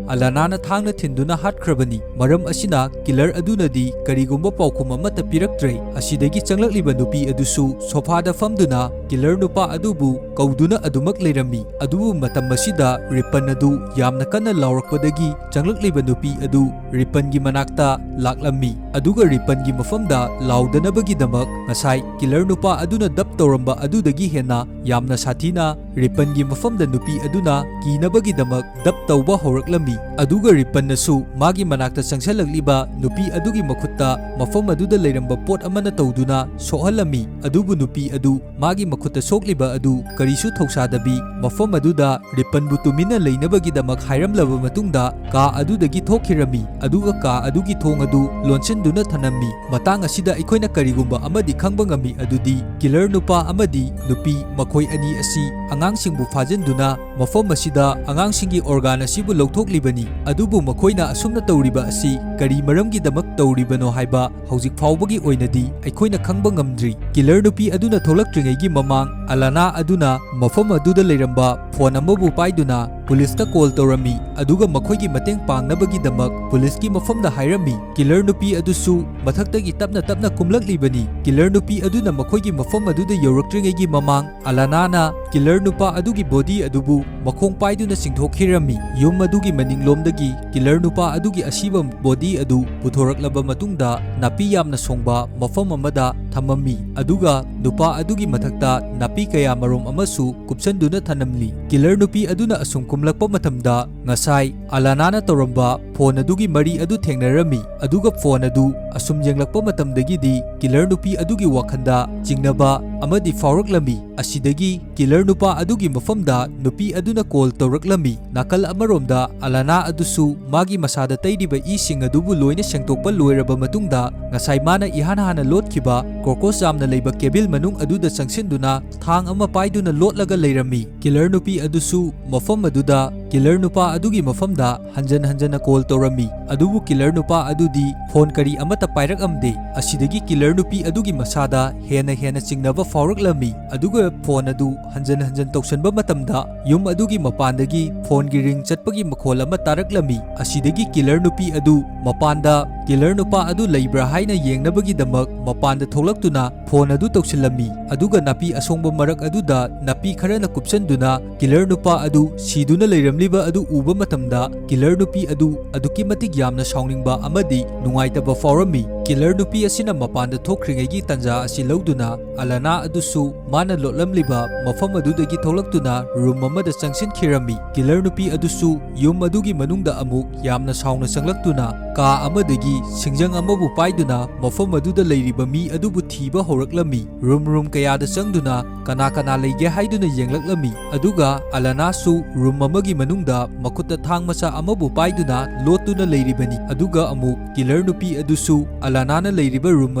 ꯑꯂꯥꯅꯥꯅ ꯊꯥꯡꯅ ꯊꯤꯟꯗꯨꯅ ꯍꯥꯠꯈ꯭ꯔꯕꯅꯤ꯫ ꯃꯔꯝ ꯑꯁꯤꯅ, ꯀꯤꯂꯔ ꯑꯗꯨꯅꯗꯤ ꯀꯔꯤꯒꯨꯝꯕ ꯄꯥꯎꯈꯨꯝ ꯑꯃꯠꯇ ꯄꯤꯔꯛꯇ꯭ꯔꯦ꯫ ꯑꯁꯤꯗꯒꯤ ꯆꯪꯂꯛꯂꯤꯕ ꯅꯨꯄꯤ ꯑꯗꯨꯁꯨ ꯁꯣꯐꯥꯗ ꯐꯝꯗꯨꯅ ꯀꯤꯂꯔ ꯅꯨꯄꯥ ꯑꯗꯨꯕꯨ ꯀꯧꯗꯨꯅ ꯑꯗꯨꯃꯛ ꯂꯩꯔꯝꯃꯤ꯫ ꯑꯗꯨꯕꯨ ꯃꯇꯝ ꯑꯁꯤꯗ ꯔꯤꯄꯟ ꯑꯗꯨ ꯌꯥꯝꯅ ꯀꯟꯅ ꯂꯥꯎꯔꯛꯄꯗꯒꯤ ꯆꯪꯂꯛꯂꯤꯕ ꯅꯨꯄꯤ ꯑꯗꯨ ꯔꯤꯄꯟꯒꯤ ꯃꯅꯥꯛꯇ ꯂꯥꯛꯂꯝꯃꯤ꯫ ꯑꯗꯨꯒ ꯔꯤꯄꯟꯒꯤ ꯃꯐꯝꯗ ꯂꯥꯎꯗꯅꯕꯒꯤꯗꯃꯛ ꯉꯁꯥꯏ ꯀꯤꯂꯔ ꯅꯨꯄꯥ ꯑꯗꯨꯅ ꯗꯞ ꯇꯧꯔꯝꯕ ꯑꯗꯨꯗꯒꯤ ꯍꯦꯟꯅ ꯌꯥꯝꯅ ꯁꯥꯊꯤꯅ ꯔꯤꯄꯟꯒꯤ ꯃꯐꯝꯗ ꯅꯨꯄꯤ ꯑꯗꯨꯅ ꯀꯤꯅꯕꯒꯤꯗꯃꯛ ꯗꯞ ꯇꯧꯕ ꯍꯧꯔꯛꯂꯝꯃꯤ꯫ ꯑꯗꯨꯒ ꯔꯤꯄꯟꯅꯁꯨ ꯃꯥꯒꯤ ꯃꯅꯥꯛꯇ ꯆꯪꯁꯤꯜꯂꯛꯂꯤꯕ ꯅꯨꯄꯤ ꯑꯗꯨꯒꯤ ꯃꯈꯨꯠꯇ ꯃꯐꯝ ꯑꯗꯨꯗ ꯂꯩꯔꯝꯕ ꯄꯣꯠ ꯑꯃꯅ ꯇꯧꯗꯨꯅ ꯁꯣꯛꯍꯜꯂꯝꯃꯤ꯫ ꯑꯗꯨꯕꯨ ꯅꯨꯄꯤ ꯑꯗꯨ ꯃꯥꯒꯤ ꯃꯈꯨꯠꯇ ꯁꯣꯛꯂꯤꯕ ꯑꯗꯨ ꯀꯔꯤꯁꯨ ꯊꯧꯁꯥꯗꯕꯤ ꯃꯐꯝ ꯑꯗꯨꯗ ꯔꯤꯄꯟꯕꯨ ꯇꯨꯃꯤꯟꯅ ꯂꯩꯅꯕꯒꯤꯗꯃꯛ ꯍꯥꯏꯔꯝꯂꯕ ꯃꯇꯨꯡꯗ ꯀꯥ ꯑꯗꯨꯗꯒꯤ ꯊꯣꯛꯈꯤꯔꯝꯃꯤ꯫ ꯑꯗꯨꯒ ꯀꯥ ꯑꯗꯨꯒꯤ ꯊꯣꯡ ꯑꯗꯨ ꯂꯣꯟꯁꯤꯟꯗꯨꯅ ꯊꯅꯝꯃꯤ꯫ ꯃꯇꯥꯡ ꯑꯁꯤꯗ ꯑꯩꯈꯣꯏꯅ ꯀꯔꯤꯒꯨꯝꯕ ꯑꯃꯗꯤ ꯈꯪꯕ ꯉꯝꯃꯤ, ꯑꯗꯨꯗꯤ ꯀꯤꯂꯔ ꯅꯨꯄꯥ ꯑꯃꯗꯤ ꯅꯨꯄꯤ ꯃꯈꯣꯏ ꯑꯅꯤ ꯑꯁꯤ ꯑꯉꯥꯡꯁꯤꯡꯕꯨ ꯐꯥꯖꯤꯟꯗꯨꯅ ꯃꯐꯝ ꯑꯁꯤꯗ ꯑꯉꯥꯡꯁꯤꯡꯒꯤ ꯑꯣꯔꯒꯥꯟ ꯑꯁꯤꯕꯨ ꯂꯧꯊꯣꯛꯂꯤꯕꯅꯤ꯫ ꯑꯗꯨꯕꯨ ꯃꯈꯣꯏꯅ ꯑꯁꯨꯝꯅ ꯇꯧꯔꯤꯕ ꯑꯁꯤ ꯀꯔꯤ ꯃꯔꯝꯒꯤꯗꯃꯛ ꯇꯧꯔꯤꯕꯅꯣ ꯍꯥꯏꯕ ꯍꯧꯖꯤꯛ ꯐꯥꯎꯕꯒꯤ ꯑꯣꯏꯅꯗꯤ ꯑꯩꯈꯣꯏꯅ ꯈꯪꯕ ꯉꯝꯗ꯭ꯔꯤ꯫ ꯀꯤꯂꯔ ꯅꯨꯄꯤ ꯑꯗꯨꯅ ꯊꯣꯛꯂꯛꯇ꯭ꯔꯤꯉꯩꯒꯤ ꯃꯃꯥꯡ ꯑꯂꯥꯅꯥ ꯑꯗꯨꯅ ꯃꯐꯝ ꯑꯗꯨꯗ ꯂꯩꯔꯝꯕ ꯐꯣꯟ ꯑꯃꯕꯨ ꯄꯥꯏꯗꯨꯅ ꯄꯨꯂꯤꯁꯇ ꯀꯣꯜ ꯇꯧꯔꯝꯃꯤ, ꯑꯗꯨꯒ ꯃꯈꯣꯏꯒꯤ ꯃꯇꯦꯡ ꯄꯥꯡꯅꯕꯒꯤꯗꯃꯛ ꯄꯨꯂꯤꯁꯀꯤ ꯃꯐꯝꯗ ꯍꯥꯏꯔꯝꯃꯤ꯫ ꯀꯤꯂꯔ ꯅꯨꯄꯤ ꯑꯗꯨꯁꯨ ꯃꯊꯛꯇꯒꯤ ꯇꯞꯅ ꯇꯞꯅ ꯀꯨꯝꯂꯛꯂꯤꯕꯅꯤ꯫ ꯀꯤꯂꯔ ꯅꯨꯄꯤ ꯑꯗꯨꯅ ꯃꯈꯣꯏꯒꯤ ꯃꯐꯝ ꯑꯗꯨꯗ ꯌꯧꯔꯛꯇ꯭ꯔꯤꯉꯩꯒꯤ ꯃꯃꯥꯡ ꯑꯂꯥꯅꯥꯅ ꯀꯤꯂꯔ ꯅꯨꯄꯥ ꯑꯗꯨꯒꯤ ꯕꯣꯗꯤ ꯑꯗꯨꯕꯨ ꯃꯈꯣꯡ ꯄꯥꯏꯗꯨꯅ ꯆꯤꯡꯊꯣꯛꯈꯤꯔꯝꯃꯤ꯫ ꯌꯨꯝ ꯑꯗꯨꯒꯤ ꯃꯅꯤꯡꯂꯣꯝꯗꯒꯤ ꯀꯤꯂꯔ ꯅꯨꯄꯥ ꯑꯗꯨꯒꯤ ꯑꯁꯤꯕ ꯕꯣꯗꯤ ꯑꯗꯨ ꯄꯨꯊꯣꯔꯛꯂꯕ ꯃꯇꯨꯡꯗ ꯅꯥꯄꯤ ꯌꯥꯝꯅ ꯁꯣꯡꯕ ꯃꯐꯝ ꯑꯃꯗ ꯊꯝꯃꯝꯃꯤ, ꯑꯗꯨꯒ ꯅꯨꯄꯥ ꯑꯗꯨꯒꯤ ꯃꯊꯛꯇ ꯅꯥꯄꯤ ꯀꯌꯥ ꯃꯔꯨꯝ ꯑꯃꯁꯨ ꯀꯨꯞꯁꯟꯗꯨꯅ ꯊꯅꯝꯂꯤ꯫ ꯀꯤꯂꯔ ꯅꯨꯄꯤ ꯑꯗꯨꯅ ꯑꯁꯨꯝ ꯀꯨꯝꯂꯛꯄ ꯃꯇꯝꯗ ꯉꯁꯥꯏ ꯑꯂꯥꯅꯥꯅ ꯇꯧꯔꯝꯕ ꯐꯣꯟ ꯑꯗꯨꯒꯤ ꯃꯔꯤ ꯑꯗꯨ ꯊꯦꯡꯅꯔꯝꯃꯤ, ꯑꯗꯨꯒ ꯐꯣꯟ ꯑꯗꯨ ꯑꯁꯨꯝ ꯌꯦꯡꯂꯛꯄ ꯃꯇꯝꯗꯒꯤꯗꯤ ꯀꯤꯂꯔ ꯅꯨꯄꯤ ꯑꯗꯨꯒꯤ ꯋꯥꯈꯜꯗ ꯆꯤꯡꯅꯕ ꯑꯃꯗꯤ ꯐꯥꯎꯔꯛꯂꯝꯃꯤ꯫ ꯑꯁꯤꯗꯒꯤ ꯀꯤꯂꯔ ꯅꯨꯄꯥ ꯑꯗꯨꯒꯤ ꯃꯐꯝꯗ ꯅꯨꯄꯤ ꯑꯗꯨꯅ ꯀꯣꯜ ꯇꯧꯔꯛꯂꯝꯃꯤ꯫ ꯅꯥꯀꯜ ꯑꯃꯔꯣꯝꯗ ꯑꯂꯥꯅꯥ ꯑꯗꯨꯁꯨ ꯃꯥꯒꯤ ꯃꯁꯥꯗ ꯇꯩꯔꯤꯕ ꯏꯁꯤꯡ ꯑꯗꯨꯕꯨ ꯂꯣꯏꯅ ꯁꯦꯡꯗꯣꯛꯄ ꯂꯣꯏꯔꯕ ꯃꯇꯨꯡꯗ ꯉꯁꯥꯏ ꯃꯥꯅ ꯏꯍꯥꯟ ꯍꯥꯟꯅ ꯂꯣꯠꯈꯤꯕ ꯀ꯭ꯔꯣꯀꯣꯁ ꯌꯥꯝꯅ ꯂꯩꯕ ꯀꯦꯕꯤꯜ ꯃꯅꯨꯡ ꯑꯗꯨꯗ ꯆꯪꯁꯤꯟꯗꯨꯅ ꯊꯥꯡ ꯑꯃ ꯄꯥꯏꯗꯨꯅ ꯂꯣꯠꯂꯒ ꯂꯩꯔꯝꯃꯤ꯫ ꯀꯤꯂꯔ ꯅꯨꯄꯤ ꯑꯗꯨꯁꯨ ꯃꯐꯝ ꯑꯗꯨꯗ ꯀꯤꯂꯔ ꯅꯨꯄꯥ ꯑꯗꯨꯒꯤ ꯃꯐꯝꯗ ꯍꯟꯖꯟ ꯍꯟꯖꯟꯅ ꯀꯣꯜ ꯇꯧꯔꯝꯃꯤ, ꯑꯗꯨꯕꯨ ꯀꯤꯂꯔ ꯅꯨꯄꯥ ꯑꯗꯨꯗꯤ ꯐꯣꯟ ꯀꯔꯤ ꯑꯃꯠꯇ ꯄꯥꯏꯔꯛꯑꯝꯗꯦ꯫ ꯑꯁꯤꯗꯒꯤ ꯀꯤꯂꯔ ꯅꯨꯄꯤ ꯑꯗꯨꯒꯤ ꯃꯁꯥꯗ ꯍꯦꯟꯅ ꯍꯦꯟꯅ ꯆꯤꯡꯅꯕ ꯐꯥꯎꯔꯛꯂꯝꯃꯤ, ꯑꯗꯨꯒ ꯐꯣꯟ ꯑꯗꯨ ꯍꯟꯖꯟ ꯍꯟꯖꯟ ꯇꯧꯁꯟꯕ ꯃꯇꯝꯗ ꯌꯨꯝ ꯑꯗꯨꯒꯤ ꯃꯄꯥꯟꯗꯒꯤ ꯐꯣꯟꯒꯤ ꯔꯤꯡ ꯆꯠꯄꯒꯤ ꯃꯈꯣꯜ ꯑꯃ ꯇꯥꯔꯛꯂꯝꯃꯤ꯫ ꯑꯁꯤꯗꯒꯤ ꯀꯤꯂꯔ ꯅꯨꯄꯤ ꯑꯗꯨ ꯃꯄꯥꯟꯗ ꯀꯤꯂꯔ ꯅꯨꯄꯥ ꯑꯗꯨ ꯂꯩꯕ꯭ꯔꯥ ꯍꯥꯏꯅ ꯌꯦꯡꯅꯕꯒꯤꯗꯃꯛ ꯃꯄꯥꯟꯗ ꯊꯣꯛꯂꯛꯇꯨꯅ ꯐꯣꯟ ꯑꯗꯨ ꯇꯧꯁꯤꯜꯂꯝꯃꯤ, ꯑꯗꯨꯒ ꯅꯥꯄꯤ ꯑꯁꯣꯡꯕ ꯃꯔꯛ ꯑꯗꯨꯗ ꯅꯥꯄꯤ ꯈꯔꯅ ꯀꯨꯞꯁꯟꯗꯨꯅ ꯀꯤꯂꯔ ꯅꯨꯄꯥ ꯑꯗꯨ ꯁꯤꯗꯨꯅ ꯂꯩꯔꯝꯂꯤꯕ ꯑꯗꯨ ꯎꯕ ꯃꯇꯝꯗ ꯀꯤꯂꯔ ꯅꯨꯄꯤ ꯑꯗꯨ ꯑꯗꯨꯛꯀꯤ ꯃꯇꯤꯛ ꯌꯥꯝꯅ ꯁꯥꯎꯅꯤꯡꯕ ꯑꯃꯗꯤ ꯅꯨꯡꯉꯥꯏꯇꯕ ꯐꯥꯎꯔꯝꯃꯤ꯫ ꯀꯤꯂꯔ ꯅꯨꯄꯤ ꯑꯁꯤꯅ ꯃꯄꯥꯟꯗ ꯊꯣꯛꯈ꯭ꯔꯤꯉꯩꯒꯤ ꯇꯥꯟꯖꯥ ꯑꯁꯤ ꯂꯧꯗꯨꯅ ꯑꯂꯥꯅꯥ ꯑꯗꯨꯁꯨ ꯃꯥꯅ ꯂꯣꯠꯂꯝꯂꯤꯕ ꯃꯐꯝ ꯑꯗꯨꯗꯒꯤ ꯊꯣꯛꯂꯛꯇꯨꯅ ꯔꯨꯝ ꯑꯃꯗ ꯆꯪꯁꯤꯟꯈꯤꯔꯝꯃꯤ꯫ ꯀꯤꯂꯔ ꯅꯨꯄꯤ ꯑꯗꯨꯁꯨ ꯌꯨꯝ ꯑꯗꯨꯒꯤ ꯃꯅꯨꯡꯗ ꯑꯃꯨꯛ ꯌꯥꯝꯅ ꯁꯥꯎꯅ ꯆꯪꯂꯛꯇꯨꯅ ꯀꯥ ꯑꯃꯗꯒꯤ ꯁꯤꯡꯖꯪ ꯑꯃꯕꯨ ꯄꯥꯏꯗꯨꯅ ꯃꯐꯝ ꯑꯗꯨꯗ ꯂꯩꯔꯤꯕ ꯃꯤ ꯑꯗꯨꯕꯨ ꯊꯤꯕ ꯍꯧꯔꯛꯂꯝꯃꯤ꯫ ꯔꯨꯝ ꯔꯨꯝ ꯀꯌꯥꯗ ꯆꯪꯗꯨꯅ ꯀꯅꯥ ꯀꯅꯥ ꯂꯩꯒꯦ ꯍꯥꯏꯗꯨꯅ ꯌꯦꯡꯂꯛꯂꯝꯃꯤ, ꯑꯗꯨꯒ ꯑꯂꯥꯅꯥꯁꯨ ꯔꯨꯝ ꯑꯃꯒꯤ ꯃꯅꯨꯡꯗ ꯃꯈꯨꯠꯇ ꯊꯥꯡ ꯃꯆꯥ ꯑꯃꯕꯨ ꯄꯥꯏꯗꯨꯅ ꯂꯣꯠꯇꯨꯅ ꯂꯩꯔꯤꯕꯅꯤ꯫ ꯑꯗꯨꯒ ꯑꯃꯨꯛ ꯀꯤꯂꯔ ꯅꯨꯄꯤ ꯑꯗꯨꯁꯨ ꯑꯂꯥꯅꯥꯅ ꯂꯩꯔꯤꯕ ꯔꯨꯝ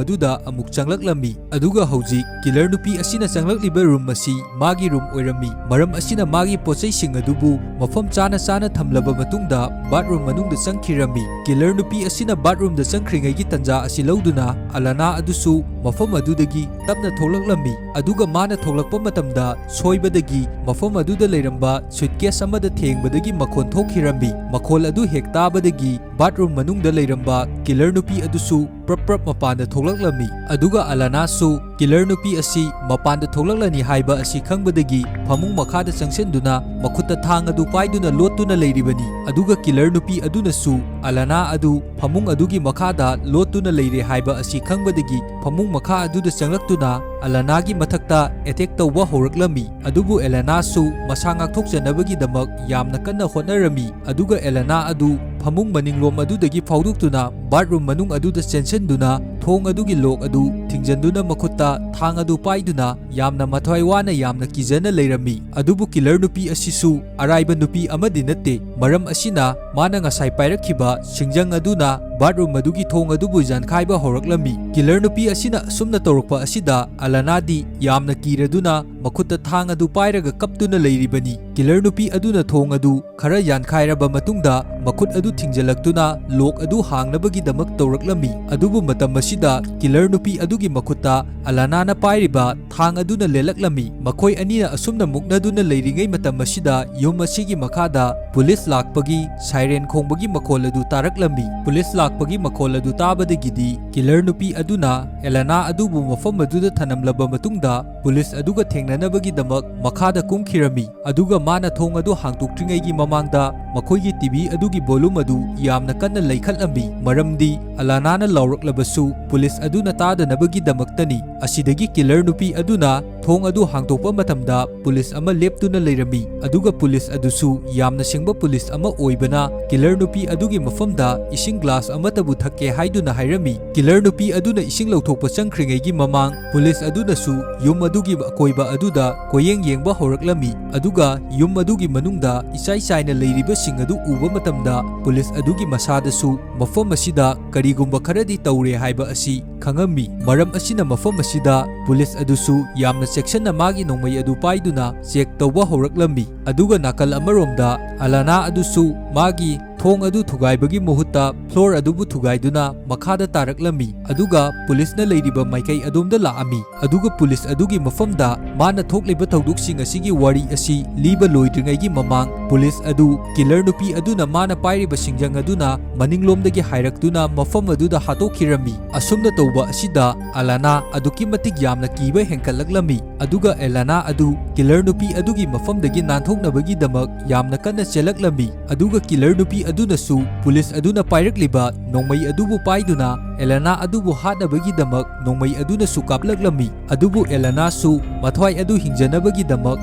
ꯑꯗꯨꯗ ꯑꯃꯨꯛ ꯆꯪꯂꯛꯂꯝꯃꯤ꯫ ꯑꯗꯨꯒ ꯍꯧꯖꯤꯛ ꯀꯤꯂꯔ ꯅꯨꯄꯤ ꯑꯁꯤꯅ ꯆꯪꯂꯛꯂꯤꯕ ꯔꯨꯝ ꯑꯁꯤ ꯃꯥꯒꯤ ꯔꯨꯝ ꯑꯣꯏꯔꯝꯃꯤ꯫ ꯃꯔꯝ ꯑꯁꯤꯅ ꯃꯥꯒꯤ ꯄꯣꯠꯆꯩꯁꯤꯡ ꯑꯗꯨꯕꯨ ꯃꯐꯝ ꯆꯥꯅ ꯆꯥꯅ ꯊꯝꯂꯕ ꯃꯇꯨꯡꯗ ꯕꯥꯠꯔꯨꯝ ꯃꯅꯨꯡꯗ ꯆꯪꯈꯤꯔꯝꯃꯤ꯫ ꯀꯤꯂꯔ ꯅꯨꯄꯤ ꯑꯁꯤꯅ ꯕꯥꯠꯔꯨꯝꯗ ꯆꯪꯈ꯭ꯔꯤꯉꯩꯒꯤ ꯇꯥꯟꯖꯥ ꯑꯁꯤ ꯂꯧꯗꯨꯅ ꯑꯂꯥꯅꯥ ꯑꯗꯨꯁꯨ ꯃꯐꯝ ꯑꯗꯨꯗꯒꯤ ꯇꯞꯅ ꯊꯣꯛꯂꯛꯂꯝꯃꯤ꯫ ꯑꯗꯨꯒ ꯃꯥꯅ ꯊꯣꯛꯂꯛꯄ ꯃꯇꯝꯗ ꯁꯣꯏꯕꯗꯒꯤ ꯃꯐꯝ ꯑꯗꯨꯗ ꯂꯩꯔꯝꯕ ꯁꯨꯠꯀꯦꯁ ꯑꯃꯗ ꯊꯦꯡꯕꯗꯒꯤ ꯃꯈꯣꯟ ꯊꯣꯛꯈꯤꯔꯝꯃꯤ꯫ ꯃꯈꯣꯜ ꯑꯗꯨ ꯍꯦꯛ ꯇꯥꯕꯗꯒꯤ ꯕꯥꯠꯔꯨꯝ ꯃꯅꯨꯡꯗ ꯂꯩꯔꯝꯕ ꯀꯤꯂꯔ ꯅꯨꯄꯤ ꯑꯗꯨꯁꯨ ꯄ꯭ꯔꯞ ꯄ꯭ꯔꯞ ꯃꯄꯥꯟꯗ ꯊꯣꯛꯂꯛꯂꯝꯃꯤ꯫ ꯑꯗꯨꯒ ꯑꯂꯥꯅꯥꯁꯨ ꯀꯤꯂꯔ ꯅꯨꯄꯤ ꯑꯁꯤ ꯃꯄꯥꯟꯗ ꯊꯣꯛꯂꯛꯂꯅꯤ ꯍꯥꯏꯕ ꯑꯁꯤ ꯈꯪꯕꯗꯒꯤ ꯐꯃꯨꯡ ꯃꯈꯥꯗ ꯆꯪꯁꯤꯟꯗꯨꯅ ꯃꯈꯨꯠꯇ ꯊꯥꯡ ꯑꯗꯨ ꯄꯥꯏꯗꯨꯅ ꯂꯣꯠꯇꯨꯅ ꯂꯩꯔꯤꯕꯅꯤ꯫ ꯑꯗꯨꯒ ꯀꯤꯂꯔ ꯅꯨꯄꯤ ꯑꯗꯨꯅꯁꯨ ꯑꯂꯥꯅꯥ ꯑꯗꯨ ꯐꯃꯨꯡ ꯑꯗꯨꯒꯤ ꯃꯈꯥꯗ ꯂꯣꯠꯇꯨꯅ ꯂꯩꯔꯦ ꯍꯥꯏꯕ ꯑꯁꯤ ꯈꯪꯕꯗꯒꯤ ꯐꯃꯨꯡ ꯃꯈꯥ ꯑꯗꯨꯗ ꯆꯪꯂꯛꯇꯨꯅ ꯑꯂꯥꯅꯥꯒꯤ ꯃꯊꯛꯇ ꯑꯦꯇꯦꯛ ꯇꯧꯕ ꯍꯧꯔꯛꯂꯝꯃꯤ꯫ ꯑꯗꯨꯕꯨ ꯑꯦꯂꯥꯅꯥꯁꯨ ꯃꯁꯥ ꯉꯥꯛꯊꯣꯛꯆꯅꯕꯒꯤꯗꯃꯛ ꯌꯥꯝꯅ ꯀꯟꯅ ꯍꯣꯠꯅꯔꯝꯃꯤ꯫ ꯑꯗꯨꯒ ꯑꯦꯂꯥꯅꯥ ꯑꯗꯨ ꯐꯃꯨꯡ ꯃꯅꯤꯡꯂꯣꯝ ꯑꯗꯨꯗꯒꯤ ꯐꯥꯎꯗꯣꯛꯇꯨꯅ ꯕꯥꯠꯔꯨꯝ ꯃꯅꯨꯡ ꯑꯗꯨꯗ ꯆꯦꯟꯁꯤꯟꯗꯨꯅ ꯊꯣꯡ ꯑꯗꯨꯒꯤ ꯂꯣꯛ ꯑꯗꯨ ꯊꯤꯡꯖꯤꯟꯗꯨꯅ ꯃꯈꯨꯠꯇ ꯊꯥꯡ ꯑꯗꯨ ꯄꯥꯏꯗꯨꯅ ꯌꯥꯝꯅ ꯃꯊ꯭ꯋꯥꯏ ꯋꯥꯅ ꯌꯥꯝꯅ ꯀꯤꯖꯅ ꯂꯩꯔꯝꯃꯤ꯫ ꯑꯗꯨꯕꯨ ꯀꯤꯂꯔ ꯅꯨꯄꯤ ꯑꯁꯤꯁꯨ ꯑꯔꯥꯏꯕ ꯅꯨꯄꯤ ꯑꯃꯗꯤ ꯅꯠꯇꯦ꯫ ꯃꯔꯝ ꯑꯁꯤꯅ ꯃꯥꯅ ꯉꯁꯥꯏ ꯄꯥꯏꯔꯛꯈꯤꯕ ꯁꯤꯡꯖꯪ ꯑꯗꯨꯅ ꯕꯥꯠꯔꯨꯝ ꯑꯗꯨꯒꯤ ꯊꯣꯡ ꯑꯗꯨꯕꯨ ꯌꯥꯟꯈꯥꯏꯕ ꯍꯧꯔꯛꯂꯝꯃꯤ꯫ ꯀꯤꯂꯔ ꯅꯨꯄꯤ ꯑꯁꯤꯅ ꯑꯁꯨꯝꯅ ꯇꯧꯔꯛꯄ ꯑꯁꯤꯗ ꯑꯂꯥꯅꯥꯗꯤ ꯌꯥꯝꯅ ꯀꯤꯔꯗꯨꯅ ꯃꯈꯨꯠꯇ ꯊꯥꯡ ꯑꯗꯨ ꯄꯥꯏꯔꯒ ꯀꯞꯇꯨꯅ ꯂꯩꯔꯤꯕꯅꯤ꯫ ꯀꯤꯂꯔ ꯅꯨꯄꯤ ꯑꯗꯨꯅ ꯊꯣꯡ ꯑꯗꯨ ꯈꯔ ꯌꯥꯟꯈꯥꯏꯔꯕ ꯃꯇꯨꯡꯗ ꯃꯈꯨꯠ ꯑꯗꯨ ꯊꯤꯡꯖꯤꯜꯂꯛꯇꯨꯅ ꯂꯣꯛ ꯑꯗꯨ ꯍꯥꯡꯅꯕꯒꯤꯗꯃꯛ ꯇꯧꯔꯛꯂꯝꯃꯤ꯫ ꯑꯗꯨꯕꯨ ꯃꯇꯝ ꯑꯁꯤꯗ ꯀꯤꯂꯔ ꯅꯨꯄꯤ ꯑꯗꯨꯒꯤ ꯃꯈꯨꯠꯇ ꯑꯂꯥꯅꯥꯅ ꯄꯥꯏꯔꯤꯕ ꯊꯥꯡ ꯑꯗꯨꯅ ꯂꯦꯜꯂꯛꯂꯝꯃꯤ꯫ ꯃꯈꯣꯏ ꯑꯅꯤꯅ ꯑꯁꯨꯝꯅ ꯃꯨꯛꯅꯗꯨꯅ ꯂꯩꯔꯤꯉꯩ ꯃꯇꯝ ꯑꯁꯤꯗ ꯌꯨꯝ ꯑꯁꯤꯒꯤ ꯃꯈꯥꯗ ꯄꯨꯂꯤꯁ ꯂꯥꯛꯄꯒꯤ ꯁꯥꯏꯔꯦꯟ ꯈꯣꯡꯕꯒꯤ ꯃꯈꯣꯜ ꯑꯗꯨ ꯇꯥꯔꯛꯂꯝꯃꯤ꯫ ꯄꯨꯂꯤꯁ ꯂꯥꯛꯄꯒꯤ ꯃꯈꯣꯜ ꯑꯗꯨ ꯇꯥꯕꯗꯒꯤꯗꯤ ꯀꯤꯂꯔ ꯅꯨꯄꯤ ꯑꯗꯨꯅ ꯑꯦꯂꯥꯅꯥ ꯑꯗꯨꯕꯨ ꯃꯐꯝ ꯑꯗꯨꯗ ꯊꯅꯝꯂꯕ ꯃꯇꯨꯡꯗ ꯄꯨꯂꯤꯁ ꯑꯗꯨꯒ ꯊꯦꯡꯅꯅꯕꯒꯤꯗꯃꯛ ꯃꯈꯥꯗ ꯀꯨꯝꯈꯤꯔꯝꯃꯤ꯫ ꯑꯗꯨꯒ ꯃꯥꯅ ꯊꯣꯡ ꯑꯗꯨ ꯍꯥꯡꯗꯣꯛꯇ꯭ꯔꯤꯉꯩꯒꯤ ꯃꯃꯥꯡꯗ ꯃꯈꯣꯏꯒꯤ ꯇꯤ ꯚꯤ ꯑꯗꯨꯒꯤ ꯚꯣꯂꯨꯝ ꯑꯗꯨ ꯌꯥꯝꯅ ꯀꯟꯅ ꯂꯩꯈꯠꯂꯝꯃꯤ, ꯃꯔꯝꯗꯤ ꯑꯂꯥꯅꯥꯅ ꯂꯥꯎꯔꯛꯂꯕꯁꯨ ꯄꯨꯂꯤꯁ ꯑꯗꯨꯅ ꯇꯥꯗꯅꯕꯒꯤꯗꯃꯛꯇꯅꯤ꯫ ꯑꯁꯤꯗꯒꯤ ꯀꯤꯂꯔ ꯅꯨꯄꯤ ꯑꯗꯨꯅ ꯊꯣꯡ ꯑꯗꯨ ꯍꯥꯡꯗꯣꯛꯄ ꯃꯇꯝꯗ ꯄꯨꯂꯤꯁ ꯑꯃ ꯂꯦꯞꯇꯨꯅ ꯂꯩꯔꯝꯃꯤ, ꯑꯗꯨꯒ ꯄꯨꯂꯤꯁ ꯑꯗꯨꯁꯨ ꯌꯥꯝꯅ ꯁꯤꯡꯕ ꯄꯨꯂꯤꯁ ꯑꯃ ꯑꯣꯏꯕꯅ ꯀꯤꯂꯔ ꯅꯨꯄꯤ ꯑꯗꯨꯒꯤ ꯃꯐꯝꯗ ꯏꯁꯤꯡ ꯒ꯭ꯂꯥꯁ ꯑꯃꯠꯇꯕꯨ ꯊꯛꯀꯦ ꯍꯥꯏꯗꯨꯅ ꯍꯥꯏꯔꯝꯃꯤ꯫ ꯀꯤꯂꯔ ꯅꯨꯄꯤ ꯑꯗꯨꯅ ꯏꯁꯤꯡ ꯂꯧꯊꯣꯛꯄ ꯆꯪꯈ꯭ꯔꯤꯉꯩꯒꯤ ꯃꯃꯥꯡ ꯄꯨꯂꯤꯁ ꯑꯗꯨꯅꯁꯨ ꯌꯨꯝ ꯑꯗꯨꯒꯤ ꯑꯀꯣꯏꯕ ꯑꯗꯨꯗ ꯀꯣꯏꯌꯦꯡ ꯌꯦꯡꯕ ꯍꯧꯔꯛꯂꯝꯃꯤ, ꯑꯗꯨꯒ ꯌꯨꯝ ꯑꯗꯨꯒꯤ ꯃꯅꯨꯡꯗ ꯏꯆꯥꯏ ꯆꯥꯏꯅ ꯂꯩꯔꯤꯕꯁꯤꯡ ꯑꯗꯨ ꯎꯕ ꯃꯇꯝꯗ ꯄꯨꯂꯤꯁ ꯑꯗꯨꯒꯤ ꯃꯁꯥꯗꯁꯨ ꯃꯐꯝ ꯑꯁꯤꯗ ꯀꯔꯤꯒꯨꯝꯕ ꯈꯔꯗꯤ ꯇꯧꯔꯦ ꯍꯥꯏꯕ ꯑꯁꯤ ꯈꯪꯉꯝꯃꯤ꯫ ꯃꯔꯝ ꯑꯁꯤꯅ ꯃꯐꯝ ꯑꯁꯤꯗ ꯄꯨꯂꯤꯁ ꯑꯗꯨꯁꯨ ꯌꯥꯝꯅ ꯆꯦꯛꯁꯤꯟꯅ ꯃꯥꯒꯤ ꯅꯣꯡꯃꯩ ꯑꯗꯨ ꯄꯥꯏꯗꯨꯅ ꯆꯦꯛ ꯇꯧꯕ ꯍꯧꯔꯛꯂꯝꯃꯤ꯫ ꯑꯗꯨꯒ ꯅꯥꯀꯜ ꯑꯃꯔꯣꯝꯗ ꯑꯂꯥꯅꯥ ꯑꯗꯨꯁꯨ ꯃꯥꯒꯤ ꯊꯣꯡ ꯑꯗꯨ ꯊꯨꯒꯥꯏꯕꯒꯤ ꯃꯍꯨꯠꯇ ꯐ꯭ꯂꯣꯔ ꯑꯗꯨꯕꯨ ꯊꯨꯒꯥꯏꯗꯨꯅ ꯃꯈꯥꯗ ꯇꯥꯔꯛꯂꯝꯃꯤ, ꯑꯗꯨꯒ ꯄꯨꯂꯤꯁꯅ ꯂꯩꯔꯤꯕ ꯃꯥꯏꯀꯩ ꯑꯗꯣꯝꯗ ꯂꯥꯛꯑꯝꯃꯤ꯫ ꯑꯗꯨꯒ ꯄꯨꯂꯤꯁ ꯑꯗꯨꯒꯤ ꯃꯐꯝꯗ ꯃꯥꯅ ꯊꯣꯛꯂꯤꯕ ꯊꯧꯗꯣꯛꯁꯤꯡ ꯑꯁꯤꯒꯤ ꯋꯥꯔꯤ ꯑꯁꯤ ꯂꯤꯕ ꯂꯣꯏꯗ꯭ꯔꯤꯉꯩꯒꯤ ꯃꯃꯥꯡ ꯄꯨꯂꯤꯁ ꯑꯗꯨ ꯀꯤꯂꯔ ꯅꯨꯄꯤ ꯑꯗꯨꯅ ꯃꯥꯅ ꯄꯥꯏꯔꯤꯕ ꯁꯤꯡꯖꯪ ꯑꯗꯨꯅ ꯃꯅꯤꯡꯂꯣꯝꯗꯒꯤ ꯍꯥꯏꯔꯛꯇꯨꯅ ꯃꯐꯝ ꯑꯗꯨꯗ ꯍꯥꯠꯇꯣꯛꯈꯤꯔꯝꯃꯤ꯫ ꯑꯁꯨꯝꯅ ꯇꯧꯕ ꯑꯁꯤꯗ ꯑꯂꯥꯅꯥ ꯑꯗꯨꯛꯀꯤ ꯃꯇꯤꯛ ꯌꯥꯝꯅ ꯀꯤꯕ ꯍꯦꯟꯒꯠꯂꯛꯂꯝꯃꯤ, ꯑꯗꯨꯒ ꯑꯦꯂꯥꯅꯥ ꯑꯗꯨ ꯀꯤꯂꯔ ꯅꯨꯄꯤ ꯑꯗꯨꯒꯤ ꯃꯐꯝꯗꯒꯤ ꯅꯥꯟꯊꯣꯛꯅꯕꯒꯤꯗꯃꯛ ꯌꯥꯝꯅ ꯀꯟꯅ ꯆꯦꯜꯂꯛꯂꯝꯃꯤ꯫ ꯑꯗꯨꯒ ꯀꯤꯂꯔ ꯅꯨꯄꯤ ꯑꯗꯨꯅꯁꯨ ꯄꯨꯂꯤꯁ ꯑꯗꯨꯅ ꯄꯥꯏꯔꯛꯂꯤꯕ ꯅꯣꯡꯃꯩ ꯑꯗꯨꯕꯨ ꯄꯥꯏꯗꯨꯅ ꯑꯦꯂꯥꯅꯥ ꯑꯗꯨꯕꯨ ꯍꯥꯠꯅꯕꯒꯤꯗꯃꯛ ꯅꯣꯡꯃꯩ ꯑꯗꯨꯅꯁꯨ ꯀꯥꯞꯂꯛꯂꯝꯃꯤ꯫ ꯑꯗꯨꯕꯨ ꯑꯦꯂꯥꯅꯥꯁꯨ ꯃꯊ꯭ꯋꯥꯏ ꯑꯗꯨ ꯍꯤꯡꯖꯅꯕꯒꯤꯗꯃꯛ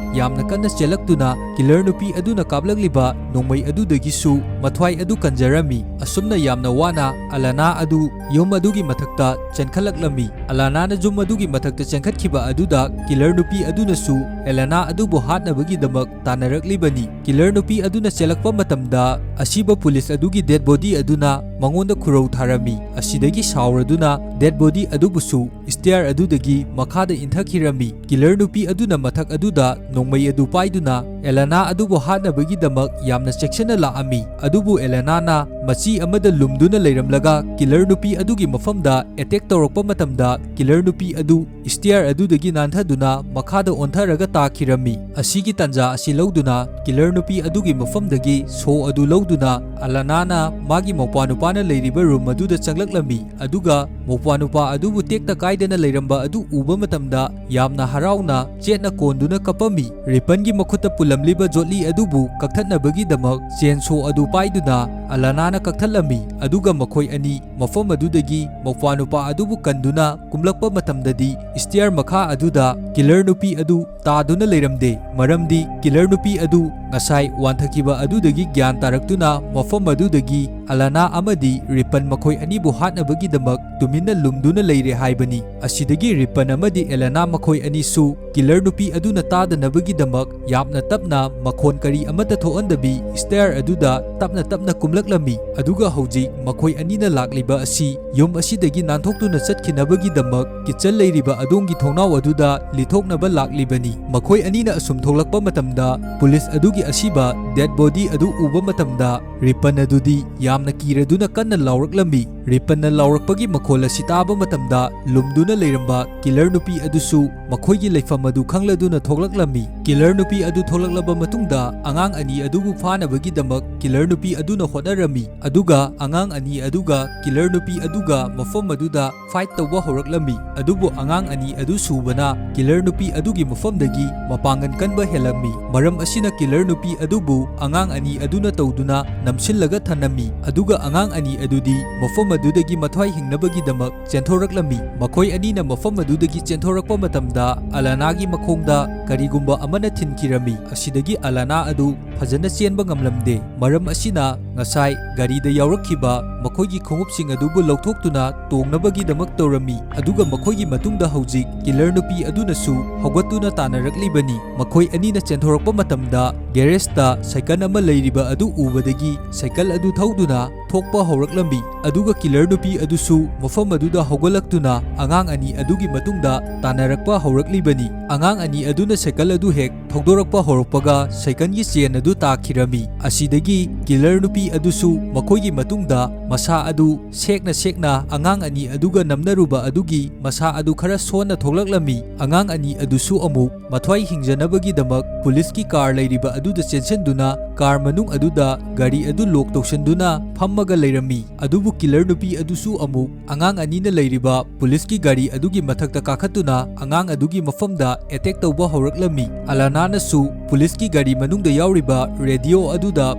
ꯌꯥꯝꯅ ꯀꯟꯅ ꯆꯦꯜꯂꯛꯇꯨꯅ ꯀꯤꯂꯔ ꯅꯨꯄꯤ ꯑꯗꯨꯅ ꯀꯥꯞꯂꯛꯂꯤꯕ ꯅꯣꯡꯃꯩ ꯑꯗꯨꯗꯒꯤꯁꯨ ꯃꯊ꯭ꯋꯥꯏ ꯑꯗꯨ ꯀꯟꯖꯔꯝꯃꯤ꯫ ꯑꯁꯨꯝꯅ ꯌꯥꯝꯅ ꯋꯥꯅ ꯑꯂꯥꯅꯥ ꯑꯗꯨ ꯌꯨꯝ ꯑꯗꯨꯒꯤ ꯃꯊꯛꯇ ꯆꯦꯟꯈꯠꯂꯛꯂꯝꯃꯤ꯫ ꯑꯂꯥꯅꯥꯅ ꯌꯨꯝ ꯑꯗꯨꯒꯤ ꯃꯊꯛꯇ ꯆꯦꯟꯈꯠꯈꯤꯕ ꯑꯗꯨꯗ ꯀꯤꯂꯔ ꯅꯨꯄꯤ ꯑꯗꯨꯅꯁꯨ ꯑꯦꯂꯥꯅꯥ ꯑꯗꯨꯕꯨ ꯍꯥꯠꯅꯕꯒꯤꯗꯃꯛ ꯇꯥꯟꯅꯔꯛꯂꯤꯕꯅꯤ꯫ ꯀꯤꯂꯔ ꯅꯨꯄꯤ ꯑꯗꯨꯅ ꯆꯦꯜꯂꯛꯄ ꯃꯇꯝꯗ ꯑꯁꯤꯕ ꯄꯨꯂꯤꯁ ꯑꯗꯨꯒꯤ ꯗꯦꯗ ꯕꯣꯗꯤ ꯑꯗꯨꯅ ꯃꯉꯣꯟꯗ ꯈꯨꯔꯧ ꯊꯥꯔꯝꯃꯤ꯫ ꯑꯁꯤꯗꯒꯤ ꯁꯥꯎꯔꯗꯨꯅ ꯗꯦꯗ ꯕꯣꯗꯤ ꯑꯗꯨꯕꯨꯁꯨ ꯁ꯭ꯇꯦꯌꯔ ꯑꯗꯨꯗꯒꯤ ꯃꯈꯥꯗ ꯏꯟꯊꯈꯤꯔꯝꯃꯤ꯫ ꯀꯤꯂꯔ ꯅꯨꯄꯤ ꯑꯗꯨꯅ ꯃꯊꯛ ꯑꯗꯨꯗ ꯅꯣꯡꯃꯩ ꯑꯗꯨ ꯄꯥꯏꯗꯨꯅ ꯑꯦꯂꯥꯅꯥ ꯑꯗꯨꯕꯨ ꯍꯥꯠꯅꯕꯒꯤꯗꯃꯛ ꯌꯥꯝꯅ ꯆꯦꯛꯁꯤꯟꯅ ꯂꯥꯛꯑꯝꯃꯤ꯫ ꯑꯗꯨꯕꯨ ꯑꯦꯂꯥꯅꯥꯅ ꯃꯆꯤ ꯑꯃꯗ ꯂꯨꯝꯗꯨꯅ ꯂꯩꯔꯝꯂꯒ ꯀꯤꯂꯔ ꯅꯨꯄꯤ ꯑꯗꯨꯒꯤ ꯃꯐꯝꯗ ꯑꯦꯇꯦꯛ ꯇꯧꯔꯛꯄ ꯃꯇꯝꯗ ꯀꯤꯂꯔ ꯅꯨꯄꯤ ꯑꯗꯨ ꯁ꯭ꯇꯦꯌꯔ ꯑꯗꯨꯗꯒꯤ ꯅꯥꯟꯊꯗꯨꯅ ꯃꯈꯥꯗ ꯑꯣꯟꯊꯔꯒ ꯇꯥꯈꯤꯔꯝꯃꯤ꯫ ꯑꯁꯤꯒꯤ ꯇꯥꯟꯖꯥ ꯑꯁꯤ ꯂꯧꯗꯨꯅ ꯀꯤꯂꯔ ꯅꯨꯄꯤ ꯑꯗꯨꯒꯤ ꯃꯐꯝꯗꯒꯤ ꯁꯣ ꯑꯗꯨ ꯂꯧꯗꯨꯅ ꯑꯂꯥꯅꯥꯅ ꯃꯥꯒꯤ ꯃꯧꯄ꯭ꯋꯥꯅꯨꯄꯥꯅ ꯂꯩꯔꯤꯕ ꯔꯨꯝ ꯑꯗꯨꯗ ꯆꯪꯂꯛꯂꯝꯃꯤ꯫ ꯑꯗꯨꯒ ꯃꯧꯄ꯭ꯋꯥꯅꯨꯄꯥ ꯑꯗꯨꯕꯨ ꯇꯦꯛꯇ ꯀꯥꯏꯗꯅ ꯂꯩꯔꯝꯕ ꯑꯗꯨ ꯎꯕ ꯃꯇꯝꯗ ꯌꯥꯝꯅ ꯍꯔꯥꯎꯅ ꯆꯦꯠꯅ ꯀꯣꯟꯗꯨꯅ ꯀꯞꯄꯝꯃꯤ꯫ ꯔꯤꯄꯟꯒꯤ ꯃꯈꯨꯠꯇ ꯄꯨꯜꯂꯝꯂꯤꯕ ꯖꯣꯠꯂꯤ ꯑꯗꯨꯕꯨ ꯀꯛꯊꯠꯅꯕꯒꯤꯗꯃꯛ ꯆꯦꯟꯁꯣ ꯑꯗꯨ ꯄꯥꯏꯗꯨꯅ ꯑꯂꯥꯅꯥꯅ ꯀꯛꯊꯠꯂꯝꯃꯤ꯫ ꯑꯗꯨꯒ ꯃꯈꯣꯏ ꯑꯅꯤ ꯃꯐꯝ ꯑꯗꯨꯗꯒꯤ ꯃꯧꯄ꯭ꯋꯥꯅꯨꯄꯥ ꯑꯗꯨꯕꯨ ꯀꯟꯗꯨꯅ ꯀꯨꯝꯂꯛꯄ ꯃꯇꯝꯗꯗꯤ ꯁ꯭ꯇꯦꯌꯔ ꯃꯈꯥ ꯑꯗꯨꯗ ꯀꯤꯂꯔ ꯅꯨꯄꯤ ꯑꯗꯨ ꯇꯥꯗꯨꯅ ꯂꯩꯔꯝꯗꯦ꯫ ꯃꯔꯝꯗꯤ ꯀꯤꯂꯔ ꯅꯨꯄꯤ ꯑꯗꯨ ꯉꯁꯥꯏ ꯋꯥꯟꯊꯈꯤꯕ ꯑꯗꯨꯗꯒꯤ ꯒ꯭ꯌꯥꯟ ꯇꯥꯔꯛꯇꯨꯅ ꯃꯐꯝ ꯑꯗꯨꯗꯒꯤ ꯑꯂꯥꯅꯥ ꯑꯃꯗꯤ ꯔꯤꯄꯟ ꯃꯈꯣꯏ ꯑꯅꯤꯕꯨ ꯍꯥꯠꯅꯕꯒꯤꯗꯃꯛ ꯇꯨꯃꯤꯟꯅ ꯂꯨꯝꯗꯨꯅ ꯂꯩꯔꯦ ꯍꯥꯏꯕꯅꯤ꯫ ꯑꯁꯤꯗꯒꯤ ꯔꯤꯄꯟ ꯑꯃꯗꯤ ꯑꯦꯂꯥꯅꯥ ꯃꯈꯣꯏ ꯑꯅꯤꯁꯨ ꯀꯤꯂꯔ ꯅꯨꯄꯤ ꯑꯗꯨꯅ ꯇꯥꯗꯅꯕꯒꯤꯗꯃꯛ ꯌꯥꯝꯅ ꯇꯞꯅ ꯃꯈꯣꯟ ꯀꯔꯤ ꯑꯃꯠꯇ ꯊꯣꯛꯍꯟꯗꯕꯤ ꯁ꯭ꯇꯦꯌꯔ ꯑꯗꯨꯗ ꯇꯞꯅ ꯇꯞꯅ ꯀꯨꯝꯂꯛꯂꯝꯃꯤ꯫ ꯑꯗꯨꯒ ꯍꯧꯖꯤꯛ ꯃꯈꯣꯏ ꯑꯅꯤꯅ ꯂꯥꯛꯂꯤꯕ ꯑꯁꯤ ꯌꯨꯝ ꯑꯁꯤꯗꯒꯤ ꯅꯥꯟꯊꯣꯛꯇꯨꯅ ꯆꯠꯈꯤꯅꯕꯒꯤꯗꯃꯛ ꯀꯤꯠꯆꯟ ꯂꯩꯔꯤꯕ ꯑꯗꯣꯝꯒꯤ ꯊꯣꯡꯅꯥꯎ ꯑꯗꯨꯗ ꯂꯤꯊꯣꯛꯅꯕ ꯂꯥꯛꯂꯤꯕꯅꯤ꯫ ꯃꯈꯣꯏ ꯑꯅꯤꯅ ꯑꯁꯨꯝ ꯊꯣꯛꯂꯛꯄ ꯃꯇꯝꯗ ꯄꯨꯂꯤꯁ ꯑꯗꯨꯒꯤ ꯑꯁꯤꯕ ꯗꯦꯗ ꯕꯣꯗꯤ ꯑꯗꯨ ꯎꯕ ꯃꯇꯝꯗ ꯔꯤꯄꯟ ꯑꯗꯨꯗꯤ ꯌꯥꯝꯅ ꯀꯤꯔꯗꯨꯅ ꯀꯟꯅ ꯂꯥꯎꯔꯛꯂꯝꯃꯤ꯫ ꯔꯤꯄꯟꯅ ꯂꯥꯎꯔꯛꯄꯒꯤ ꯃꯈꯣꯜ ꯑꯁꯤ ꯇꯥꯕ ꯃꯇꯝꯗ ꯂꯨꯝꯗꯨꯅ ꯂꯩꯔꯝꯕ ꯀꯤꯂꯔ ꯅꯨꯄꯤ ꯑꯗꯨꯁꯨ ꯃꯈꯣꯏꯒꯤ ꯂꯩꯐꯝ ꯑꯗꯨ ꯈꯪꯂꯗꯨꯅ ꯊꯣꯛꯂꯛꯂꯝꯃꯤ꯫ ꯀꯤꯂꯔ ꯅꯨꯄꯤ ꯑꯗꯨ ꯊꯣꯛꯂꯛꯂꯕ ꯃꯇꯨꯡꯗ ꯑꯉꯥꯡ ꯑꯅꯤ ꯑꯗꯨꯕꯨ ꯐꯥꯅꯕꯒꯤꯗꯃꯛ ꯀꯤꯂꯔ ꯅꯨꯄꯤ ꯑꯗꯨꯅ ꯍꯣꯠꯅꯔꯝꯃꯤ꯫ ꯑꯗꯨꯒ ꯑꯉꯥꯡ ꯑꯅꯤ ꯑꯗꯨꯒ ꯀꯤꯂꯔ ꯅꯨꯄꯤ ꯑꯗꯨꯒ ꯃꯐꯝ ꯑꯗꯨꯗ ꯐꯥꯏꯠ ꯇꯧꯕ ꯍꯧꯔꯛꯂꯝꯃꯤ꯫ ꯑꯗꯨꯕꯨ ꯑꯉꯥꯡ ꯑꯅꯤ ꯑꯗꯨ ꯁꯨꯕꯅ ꯀꯤꯂꯔ ꯅꯨꯄꯤ ꯑꯗꯨꯒꯤ ꯃꯐꯝꯗꯒꯤ ꯃꯄꯥꯡꯒꯜ ꯀꯟꯕ ꯍꯦꯜꯂꯝꯃꯤ꯫ ꯃꯔꯝ ꯑꯁꯤꯅ ꯀꯤꯂꯔ ꯅꯨꯄꯤ ꯑꯗꯨꯕꯨ ꯑꯉꯥꯡ ꯑꯅꯤ ꯑꯗꯨꯅ ꯇꯧꯗꯨꯅ ꯅꯝꯁꯤꯜꯂꯒ ꯊꯝꯂꯝꯃꯤ꯫ ꯑꯗꯨꯒ ꯑꯉꯥꯡ ꯑꯅꯤ ꯑꯗꯨꯗꯤ ꯃꯐꯝ ꯑꯗꯨꯗꯒꯤ ꯃꯊ꯭ꯋꯥꯏ ꯍꯤꯡꯅꯕꯒꯤꯗꯃꯛ ꯆꯦꯟꯊꯣꯔꯛꯂꯝꯃꯤ꯫ ꯃꯈꯣꯏ ꯑꯅꯤꯅ ꯃꯐꯝ ꯑꯗꯨꯗꯒꯤ ꯆꯦꯟꯊꯣꯔꯛꯄ ꯃꯇꯝꯗ ꯑꯂꯥꯅꯥꯒꯤ ꯃꯈꯣꯡꯗ ꯀꯔꯤꯒꯨꯝꯕ ꯑꯃꯅ ꯊꯤꯟꯈꯤꯔꯝꯃꯤ꯫ ꯑꯁꯤꯗꯒꯤ ꯑꯂꯥꯅꯥ ꯑꯗꯨ ꯐꯖꯅ ꯆꯦꯟꯕ ꯉꯝꯂꯝꯗꯦ꯫ ꯃꯔꯝ ꯑꯁꯤꯅ ꯉꯁꯥꯏ ꯒꯥꯔꯤꯗ ꯌꯥꯎꯔꯛꯈꯤꯕ ꯃꯈꯣꯏꯒꯤ ꯈꯣꯡꯎꯞꯁꯤꯡ ꯑꯗꯨꯕꯨ ꯂꯧꯊꯣꯛꯇꯨꯅ ꯇꯣꯡꯅꯕꯒꯤꯗꯃꯛ ꯇꯧꯔꯝꯃꯤ꯫ ꯑꯗꯨꯒ ꯃꯈꯣꯏꯒꯤ ꯃꯇꯨꯡꯗ ꯍꯧꯖꯤꯛ ꯀꯤꯂꯔ ꯅꯨꯄꯤ ꯑꯗꯨꯅꯁꯨ ꯍꯧꯒꯠꯇꯨꯅ ꯇꯥꯟꯅꯔꯛꯂꯤꯕꯅꯤ꯫ ꯃꯈꯣꯏ ꯑꯅꯤꯅ ꯆꯦꯟꯊꯣꯔꯛꯄ ꯃꯇꯝꯗ ꯒꯦꯔꯦꯖꯇ ꯁꯥꯏꯀꯜ ꯑꯃ ꯂꯩꯔꯤꯕ ꯑꯗꯨ ꯎꯕꯗꯒꯤ ꯁꯥꯏꯀꯜ ꯑꯗꯨ ꯊꯧꯗꯨꯅ ꯊꯣꯛꯄ ꯍꯧꯔꯛꯂꯝꯃꯤ꯫ ꯑꯗꯨꯒ ꯀꯤꯂꯔ ꯅꯨꯄꯤ ꯑꯗꯨꯁꯨ ꯃꯐꯝ ꯑꯗꯨꯗ ꯍꯧꯒꯠꯂꯛꯇꯨꯅ ꯑꯉꯥꯡ ꯑꯅꯤ ꯑꯗꯨꯒꯤ ꯃꯇꯨꯡꯗ ꯇꯥꯟꯅꯔꯛꯄ ꯍꯧꯔꯛꯂꯤꯕꯅꯤ꯫ ꯑꯉꯥꯡ ꯑꯅꯤ ꯑꯗꯨꯅ ꯁꯥꯏꯀꯜ ꯑꯗꯨ ꯍꯦꯛ ꯊꯧꯗꯣꯔꯛꯄ ꯍꯧꯔꯛꯄꯒ ꯁꯥꯏꯀꯜꯒꯤ ꯆꯦꯟ ꯑꯗꯨ ꯇꯥꯈꯤꯔꯝꯃꯤ꯫ ꯑꯁꯤꯗꯒꯤ ꯀꯤꯂꯔ ꯅꯨꯄꯤ ꯑꯗꯨꯁꯨ ꯃꯈꯣꯏꯒꯤ ꯃꯇꯨꯡꯗ ꯃꯁꯥ ꯑꯗꯨ ꯁꯦꯛꯅ ꯁꯦꯛꯅ ꯑꯉꯥꯡ ꯑꯅꯤ ꯑꯗꯨꯒ ꯅꯝꯅꯔꯨꯕ ꯑꯗꯨꯒꯤ ꯃꯁꯥ ꯑꯗꯨ ꯈꯔ ꯁꯣꯟꯅ ꯊꯣꯛꯂꯛꯂꯝꯃꯤ꯫ ꯑꯉꯥꯡ ꯑꯅꯤ ꯑꯗꯨꯁꯨ ꯑꯃꯨꯛ ꯃꯊ꯭ꯋꯥꯏ ꯍꯤꯡꯖꯅꯕꯒꯤꯗꯃꯛ ꯄꯨꯂꯤꯁꯀꯤ ꯀꯥꯔ ꯂꯩꯔꯤꯕ ꯑꯗꯨꯗ ꯆꯦꯟꯁꯤꯟꯗꯨꯅ ꯀꯥꯔ ꯃꯅꯨꯡ ꯑꯗꯨꯗ ꯒꯥꯔꯤ ꯑꯗꯨ ꯂꯣꯛ ꯇꯧꯁꯤꯟꯗꯨꯅ ꯐꯝꯃꯒ ꯂꯩꯔꯝꯃꯤ꯫ ꯑꯗꯨꯕꯨ ꯀꯤꯂꯔ ꯅꯨꯄꯤ ꯑꯗꯨꯁꯨ ꯑꯃꯨꯛ ꯑꯉꯥꯡ ꯑꯅꯤꯅ ꯂꯩꯔꯤꯕ ꯄꯨꯂꯤꯁꯀꯤ ꯒꯥꯔꯤ ꯑꯗꯨꯒꯤ ꯃꯊꯛꯇ ꯀꯥꯈꯠꯇꯨꯅ ꯑꯉꯥꯡ ꯑꯗꯨꯒꯤ ꯃꯐꯝꯗ ꯑꯦꯇꯦꯛ ꯇꯧꯕ ꯍꯧꯔꯛꯂꯝꯃꯤ꯫ ꯑꯂꯥꯅꯥꯅꯁꯨ ꯄꯨꯂꯤꯁꯀꯤ ꯒꯥꯔꯤ ꯃꯅꯨꯡꯗ ꯌꯥꯎꯔꯤꯕ ꯔꯦꯗꯤꯑꯣ ꯑꯗꯨꯗ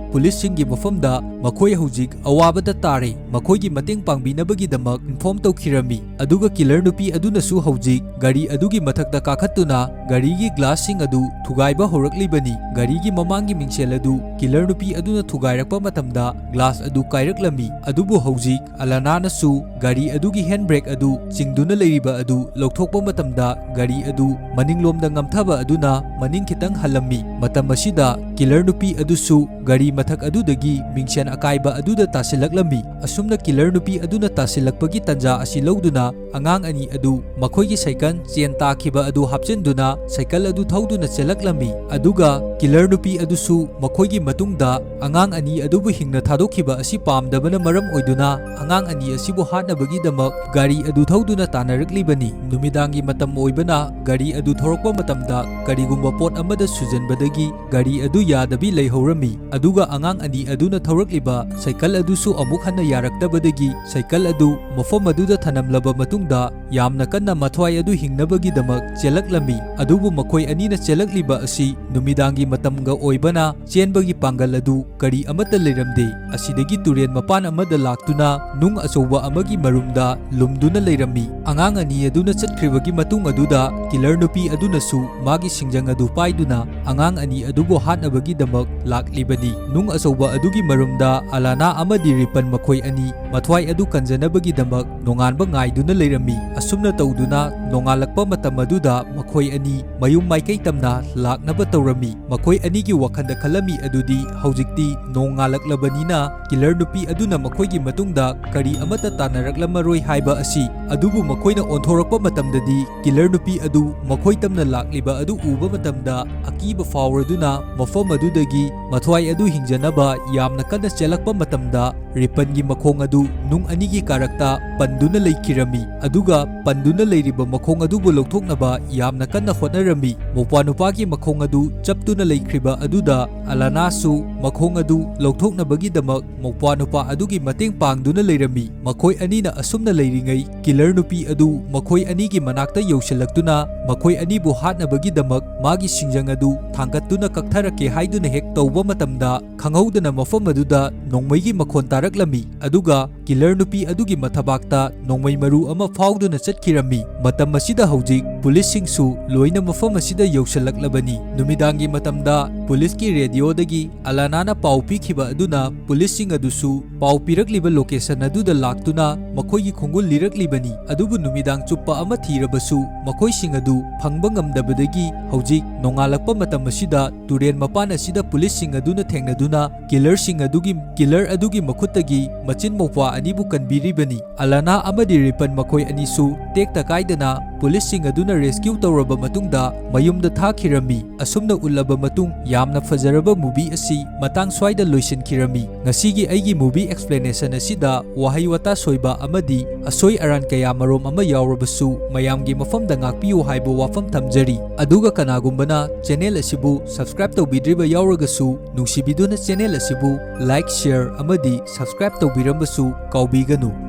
ꯄꯨꯂꯤꯁꯁꯤꯡꯒꯤ ꯃꯐꯝꯗ ꯃꯈꯣꯏ ꯍꯧꯖꯤꯛ ꯑꯋꯥꯕꯗ ꯇꯥꯔꯦ, ꯃꯈꯣꯏꯒꯤ ꯃꯇꯦꯡ ꯄꯥꯡꯕꯤꯅꯕꯒꯤꯗꯃꯛ ꯏꯟꯐꯣꯔꯝ ꯇꯧꯈꯤꯔꯝꯃꯤ꯫ ꯑꯗꯨꯒ ꯀꯤꯂꯔ ꯅꯨꯄꯤ ꯑꯗꯨꯅꯁꯨ ꯍꯧꯖꯤꯛ ꯒꯥꯔꯤ ꯑꯗꯨꯒꯤ ꯃꯊꯛꯇ ꯀꯥꯈꯠꯇꯨꯅ ꯒꯥꯔꯤꯒꯤ ꯒ꯭ꯂꯥꯁꯁꯤꯡ ꯑꯗꯨ ꯊꯨꯒꯥꯏꯕ ꯍꯧꯔꯛꯂꯤꯕꯅꯤ꯫ ꯒꯥꯔꯤꯒꯤ ꯃꯃꯥꯡꯒꯤ ꯃꯤꯡꯁꯦꯜ ꯑꯗꯨ ꯀꯤꯂꯔ ꯅꯨꯄꯤ ꯑꯗꯨꯅ ꯊꯨꯒꯥꯏꯔꯛꯄ ꯃꯇꯝꯗ ꯒ꯭ꯂꯥꯁ ꯑꯗꯨ ꯀꯥꯏꯔꯛꯂꯝꯃꯤ꯫ ꯑꯗꯨꯕꯨ ꯍꯧꯖꯤꯛ ꯑꯂꯥꯅꯥꯅꯁꯨ ꯒꯥꯔꯤ ꯑꯗꯨꯒꯤ ꯍꯦꯟ ꯕ꯭ꯔꯦꯛ ꯑꯗꯨ ꯆꯤꯡꯗꯨꯅ ꯂꯩꯔꯤꯕ ꯑꯗꯨ ꯂꯧꯊꯣꯛꯄ ꯃꯇꯝꯗ ꯒꯥꯔꯤ ꯑꯗꯨ ꯃꯅꯤꯡꯂꯣꯝꯗ ꯉꯝꯊꯕ ꯑꯗꯨꯅ ꯃꯅꯤꯡ ꯈꯤꯇꯪ ꯍꯜꯂꯝꯃꯤ꯫ ꯃꯇꯝ ꯑꯁꯤꯗ ꯀꯤꯂꯔ ꯅꯨꯄꯤ ꯑꯗꯨꯁꯨ ꯒꯥꯔꯤ ꯃꯊꯛ ꯑꯗꯨꯗꯒꯤ ꯃꯤꯡꯁꯦꯟ ꯑꯀꯥꯏꯕ ꯑꯗꯨꯗ ꯇꯥꯁꯤꯜꯂꯛꯂꯝꯃꯤ꯫ ꯑꯁꯨꯝꯅ ꯀꯤꯂꯔ ꯅꯨꯄꯤ ꯑꯗꯨꯅ ꯇꯥꯁꯤꯜꯂꯛꯄꯒꯤ ꯇꯥꯟꯖꯥ ꯑꯁꯤ ꯂꯧꯗꯨꯅ ꯑꯉꯥꯡ ꯑꯅꯤ ꯑꯗꯨ ꯃꯈꯣꯏꯒꯤ ꯁꯥꯏꯀꯜ ꯆꯦꯟ ꯇꯥꯈꯤꯕ ꯑꯗꯨ ꯍꯥꯞꯆꯤꯟꯗꯨꯅ ꯁꯥꯏꯀꯜ ꯑꯗꯨ ꯊꯧꯗꯨꯅ ꯆꯦꯜꯂꯛꯂꯝꯃꯤ꯫ ꯑꯗꯨꯒ ꯀꯤꯂꯔ ꯅꯨꯄꯤ ꯑꯗꯨꯁꯨ ꯃꯈꯣꯏꯒꯤ ꯃꯇꯨꯡꯗ ꯑꯉꯥꯡ ꯑꯅꯤ ꯑꯗꯨꯕꯨ ꯍꯤꯡꯅ ꯊꯥꯗꯣꯛꯈꯤꯕ ꯑꯁꯤ ꯄꯥꯝ ꯄꯥꯝꯗꯕꯅ ꯃꯔꯝ ꯑꯣꯏꯗꯨꯅ ꯑꯉꯥꯡ ꯑꯅꯤ ꯑꯁꯤꯕꯨ ꯍꯥꯠꯅꯕꯒꯤꯗꯃꯛ ꯒꯥꯔꯤ ꯑꯗꯨ ꯊꯧꯗꯨꯅ ꯇꯥꯟꯅꯔꯛꯂꯤꯕꯅꯤ꯫ ꯅꯨꯃꯤꯗꯥꯡꯒꯤ ꯃꯇꯝ ꯑꯣꯏꯕꯅ ꯒꯥꯔꯤ ꯑꯗꯨ ꯊꯧꯔꯛꯄ ꯃꯇꯝꯗ ꯀꯔꯤꯒꯨꯝꯕ ꯄꯣꯠ ꯑꯃꯗ ꯁꯨꯖꯟꯕꯗꯒꯤ ꯒꯥꯔꯤ ꯑꯗꯨ ꯌꯥꯗꯕꯤ ꯂꯩꯍꯧꯔꯝꯃꯤ꯫ ꯑꯗꯨꯒ ꯑꯉꯥꯡ ꯑꯅꯤ ꯑꯗꯨꯅ ꯊꯧꯔꯛꯂꯤꯕ ꯁꯥꯏꯀꯜ ꯑꯗꯨꯁꯨ ꯑꯃꯨꯛ ꯍꯟꯅ ꯌꯥꯔꯛꯇꯕꯗꯒꯤ ꯁꯥꯏꯀꯜ ꯑꯗꯨ ꯃꯐꯝ ꯑꯗꯨꯗ ꯊꯅꯝꯂꯕ ꯃꯇꯨꯡꯗ ꯌꯥꯝꯅ ꯀꯟꯅ ꯃꯊ꯭ꯋꯥꯏ ꯑꯗꯨ ꯍꯤꯡꯅꯕꯒꯤꯗꯃꯛ ꯆꯦꯜꯂꯛꯂꯝꯃꯤ꯫ ꯑꯗꯨꯕꯨ ꯃꯈꯣꯏ ꯑꯅꯤꯅ ꯆꯦꯜꯂꯛꯂꯤꯕ ꯑꯁꯤ ꯅꯨꯃꯤꯗꯥꯡꯒꯤ ꯃꯇꯝꯒ ꯑꯣꯏꯕꯅ ꯆꯦꯟꯕꯒꯤ ꯄꯥꯡꯒꯜ ꯑꯗꯨ ꯀꯔꯤ ꯑꯃꯠꯇ ꯂꯩꯔꯝꯗꯦ꯫ ꯑꯁꯤꯗꯒꯤ ꯇꯨꯔꯦꯟ ꯃꯄꯥꯟ ꯑꯃꯗ ꯂꯥꯛꯇꯨꯅ ꯅꯨꯡ ꯑꯆꯧꯕ ꯑꯃꯒꯤ ꯃꯔꯨꯝꯗ ꯂꯨꯝꯗꯨꯅ ꯂꯩꯔꯝꯃꯤ꯫ ꯑꯉꯥꯡ ꯑꯅꯤ ꯑꯗꯨꯅ ꯆꯠꯈ꯭ꯔꯤꯕꯒꯤ ꯃꯇꯨꯡ ꯑꯗꯨꯗ ꯀꯤꯂꯔ ꯅꯨꯄꯤ ꯑꯗꯨꯅꯁꯨ ꯃꯥꯒꯤ ꯁꯤꯡꯖꯪ ꯑꯗꯨ ꯄꯥꯏꯗꯨꯅ ꯑꯉꯥꯡ ꯑꯅꯤ ꯑꯗꯨꯕꯨ ꯍꯥꯠꯅꯕꯒꯤꯗꯃꯛ ꯂꯥꯛꯂꯤꯕꯅꯤ꯫ ꯅꯨꯡ ꯑꯆꯧꯕ ꯑꯗꯨꯒꯤ ꯃꯔꯨꯝꯗ ꯑꯂꯥꯅꯥ ꯑꯃꯗꯤ ꯔꯤꯄꯟ ꯃꯈꯣꯏ ꯑꯅꯤ ꯃꯊ꯭ꯋꯥꯏ ꯑꯗꯨ ꯀꯟꯖꯅꯕꯒꯤꯗꯃꯛ ꯅꯣꯡꯉꯥꯟꯕ ꯉꯥꯏꯗꯨꯅ ꯂꯩꯔꯝꯃꯤ꯫ ꯑꯁꯨꯝꯅ ꯇꯧꯗꯨꯅ ꯅꯣꯡꯉꯥꯜꯂꯛꯄ ꯃꯇꯝ ꯑꯗꯨꯗ ꯃꯈꯣꯏ ꯑꯅꯤ ꯃꯌꯨꯝ ꯃꯥꯏꯀꯩ ꯇꯝꯅ ꯂꯥꯛꯅꯕ ꯇꯧꯔꯝꯃꯤ꯫ ꯃꯈꯣꯏ ꯑꯅꯤꯒꯤ ꯋꯥꯈꯜꯗ ꯈꯜꯂꯝꯃꯤ ꯑꯗꯨꯗꯤ ꯍꯧꯖꯤꯛꯇꯤ ꯅꯣꯡꯉꯥꯜꯂꯛꯂꯕꯅꯤꯅ ꯀꯤꯂꯔ ꯅꯨꯄꯤ ꯑꯗꯨꯅ ꯃꯈꯣꯏꯒꯤ ꯃꯇꯨꯡꯗ ꯀꯔꯤ ꯑꯃꯠꯇ ꯇꯥꯟꯅꯔꯛꯂꯝꯃꯔꯣꯏ ꯍꯥꯏꯕ ꯑꯁꯤ꯫ ꯑꯗꯨꯕꯨ ꯃꯈꯣꯏꯅ ꯑꯣꯟꯊꯣꯔꯛꯄ ꯃꯇꯝꯗꯗꯤ ꯀꯤꯂꯔ ꯅꯨꯄꯤ ꯑꯗꯨ ꯃꯈꯣꯏ ꯇꯝꯅ ꯂꯥꯛꯂꯤꯕ ꯑꯗꯨ ꯎꯕ ꯃꯇꯝꯗ ꯑꯀꯤꯕ ꯐꯥꯎꯔꯗꯨꯅ ꯃꯐꯝ ꯑꯗꯨꯗꯒꯤ ꯃꯊ꯭ꯋꯥꯏ ꯑꯗꯨ ꯍꯤꯡꯖꯅꯕ ꯌꯥꯝꯅ ꯀꯟꯅ ꯆꯦꯜꯂꯛꯄ ꯃꯇꯝꯗ ꯔꯤꯄꯟꯒꯤ ꯃꯈꯣꯡ ꯑꯗꯨ ꯅꯨꯡ ꯑꯅꯤꯒꯤ ꯀꯥꯔꯛꯇ ꯄꯟꯗꯨꯅ ꯂꯩꯈꯤꯔꯝꯃꯤ꯫ ꯑꯗꯨꯒ ꯄꯟꯗꯨꯅ ꯂꯩꯔꯤꯕ ꯃꯈꯣꯡ ꯑꯗꯨꯕꯨ ꯂꯧꯊꯣꯛꯅꯕ ꯌꯥꯝꯅ ꯀꯟꯅ ꯍꯣꯠꯅꯔꯝꯃꯤ꯫ ꯃꯧꯄ꯭ꯋꯥ ꯅꯨꯄꯥꯒꯤ ꯃꯈꯣꯡ ꯑꯗꯨ ꯆꯞꯇꯨꯅ ꯂꯩꯈ꯭ꯔꯤꯕ ꯑꯗꯨꯗ ꯑꯂꯥꯅꯥꯁꯨ ꯃꯈꯣꯡ ꯑꯗꯨ ꯂꯧꯊꯣꯛꯅꯕꯒꯤꯗꯃꯛ ꯃꯧꯄ꯭ꯋꯥ ꯅꯨꯄꯥ ꯑꯗꯨꯒꯤ ꯃꯇꯦꯡ ꯄꯥꯡꯗꯨꯅ ꯂꯩꯔꯝꯃꯤ꯫ ꯃꯈꯣꯏ ꯑꯅꯤꯅ ꯑꯁꯨꯝꯅ ꯂꯩꯔꯤꯉꯩ ꯀꯤꯂꯔ ꯅꯨꯄꯤ ꯑꯗꯨ ꯃꯈꯣꯏ ꯑꯅꯤꯒꯤ ꯃꯅꯥꯛꯇ ꯌꯧꯁꯤꯜꯂꯛꯇꯨꯅ ꯃꯈꯣꯏ ꯑꯅꯤꯕꯨ ꯍꯥꯠꯅꯕꯒꯤꯗꯃꯛ ꯃꯥꯒꯤ ꯁꯤꯡꯖꯪ ꯑꯗꯨ ꯊꯥꯡꯒꯠꯇꯨꯅ ꯀꯛꯊꯔꯛꯀꯦ ꯍꯥꯏꯗꯨꯅ ꯍꯦꯛ ꯇꯧꯕ ꯃꯇꯝꯗ ꯈꯪꯍꯧꯗꯅ ꯃꯐꯝ ꯑꯗꯨꯗ ꯅꯣꯡꯃꯩꯒꯤ ꯃꯈꯣꯟ ꯇꯥꯔꯛꯂꯝꯃꯤ꯫ ꯑꯗꯨꯒ ꯀꯤꯂꯔ ꯅꯨꯄꯤ ꯑꯗꯨꯒꯤ ꯃꯊꯕꯥꯛꯇ ꯅꯣꯡꯃꯩ ꯃꯔꯨ ꯑꯃ ꯐꯥꯎꯗꯨꯅ ꯆꯠꯈꯤꯔꯝꯃꯤ꯫ ꯃꯇꯝ ꯑꯁꯤꯗ ꯍꯧꯖꯤꯛ ꯄꯨꯂꯤꯁꯁꯤꯡꯁꯨ ꯂꯣꯏꯅ ꯃꯐꯝ ꯑꯁꯤꯗ ꯌꯧꯁꯤꯜꯂꯛꯂꯕꯅꯤ꯫ ꯅꯨꯃꯤꯗꯥꯡꯒꯤ ꯃꯇꯝꯗ ꯄꯨꯂꯤꯁꯀꯤ ꯔꯦꯗꯤꯑꯣꯗꯒꯤ ꯑꯂꯥꯅꯥꯅ ꯄꯥꯎ ꯄꯤꯈꯤꯕ ꯑꯗꯨꯅ ꯄꯨꯂꯤꯁꯁꯤꯡ ꯑꯗꯨꯁꯨ ꯄꯥꯎ ꯄꯤꯔꯛꯂꯤꯕ ꯂꯣꯀꯦꯁꯟ ꯑꯗꯨꯗ ꯂꯥꯛꯇꯨꯅ ꯃꯈꯣꯏꯒꯤ ꯈꯣꯡꯒꯨꯜ ꯂꯤꯔꯛꯂꯤꯕꯅꯤ꯫ ꯑꯗꯨꯕꯨ ꯅꯨꯃꯤꯗꯥꯡ ꯆꯨꯞꯄ ꯑꯃ ꯊꯤꯔꯕꯁꯨ ꯃꯈꯣꯏꯁꯤꯡ ꯑꯗꯨ ꯐꯪꯕ ꯉꯝꯗꯕꯗꯒꯤ ꯍꯧꯖꯤꯛ ꯅꯣꯡꯉꯥꯜꯂꯛꯄ ꯃꯇꯝ ꯑꯁꯤꯗ ꯇꯨꯔꯦꯟ ꯃꯄꯥꯟ ꯑꯁꯤꯗ ꯄꯨꯂꯤꯁꯁꯤꯡ ꯑꯗꯨꯅ ꯊꯦꯡꯅꯗꯨꯅ ꯀꯤꯂꯔꯁꯤꯡ ꯑꯗꯨꯒꯤ, ꯀꯤꯂꯔ ꯑꯗꯨꯒꯤ ꯃꯈꯨꯠ ꯈꯨꯠꯇꯒꯤ ꯃꯆꯤꯟ ꯃꯧꯄ꯭ꯋꯥ ꯑꯅꯤꯕꯨ ꯀꯟꯕꯤꯔꯤꯕꯅꯤ꯫ ꯑꯂꯥꯅꯥ ꯑꯃꯗꯤ ꯔꯤꯄꯟ ꯃꯈꯣꯏ ꯑꯅꯤꯁꯨ ꯇꯦꯛꯇ ꯀꯥꯏꯗꯅ ꯄꯨꯂꯤꯁꯁꯤꯡ ꯑꯗꯨꯅ rescue ꯇꯧꯔꯕ ꯃꯇꯨꯡꯗ ꯃꯌꯨꯝꯗ ꯊꯥꯈꯤꯔꯝꯃꯤ꯫ ꯑꯁꯨꯝꯅ ꯎꯠꯂꯕ ꯃꯇꯨꯡ, ꯌꯥꯝꯅ ꯐꯖꯔꯕ movie ꯑꯁꯤ ꯃꯇꯥꯡ ꯁ꯭ꯋꯥꯏꯗ ꯂꯣꯏꯁꯤꯟꯈꯤꯔꯝꯃꯤ꯫ ꯉꯁꯤꯒꯤ ꯑꯩꯒꯤ movie explanation ꯑꯁꯤꯗ ꯋꯥꯍꯩ ꯋꯥꯇꯥ ꯁꯣꯏꯕ ꯑꯃꯗꯤ ꯑꯁꯣꯏ ꯑꯔꯥꯟ ꯀꯌꯥ ꯃꯔꯣꯝ ꯑꯃ ꯌꯥꯎꯔꯕꯁꯨ, ꯃꯌꯥꯝꯒꯤ ꯃꯐꯝꯗ ꯉꯥꯛꯄꯤꯌꯨ ꯍꯥꯏꯕ ꯋꯥꯐꯝ ꯊꯝꯖꯔꯤ꯫ ꯑꯗꯨꯒ ꯀꯅꯥꯒꯨꯝꯕꯅ channel ꯑꯁꯤꯕꯨ subscribe ꯇꯧꯕꯤꯗ꯭ꯔꯤꯕ ꯌꯥꯎꯔꯒꯁꯨ, ꯅꯨꯡꯁꯤꯕꯤꯗꯨꯅ channel ꯑꯁꯤꯕꯨ like, share ꯑꯃꯗꯤ subscribe ꯇꯧꯕꯤꯔꯝꯕꯁꯨ ꯀꯥꯎꯕꯤꯒꯅꯨ꯫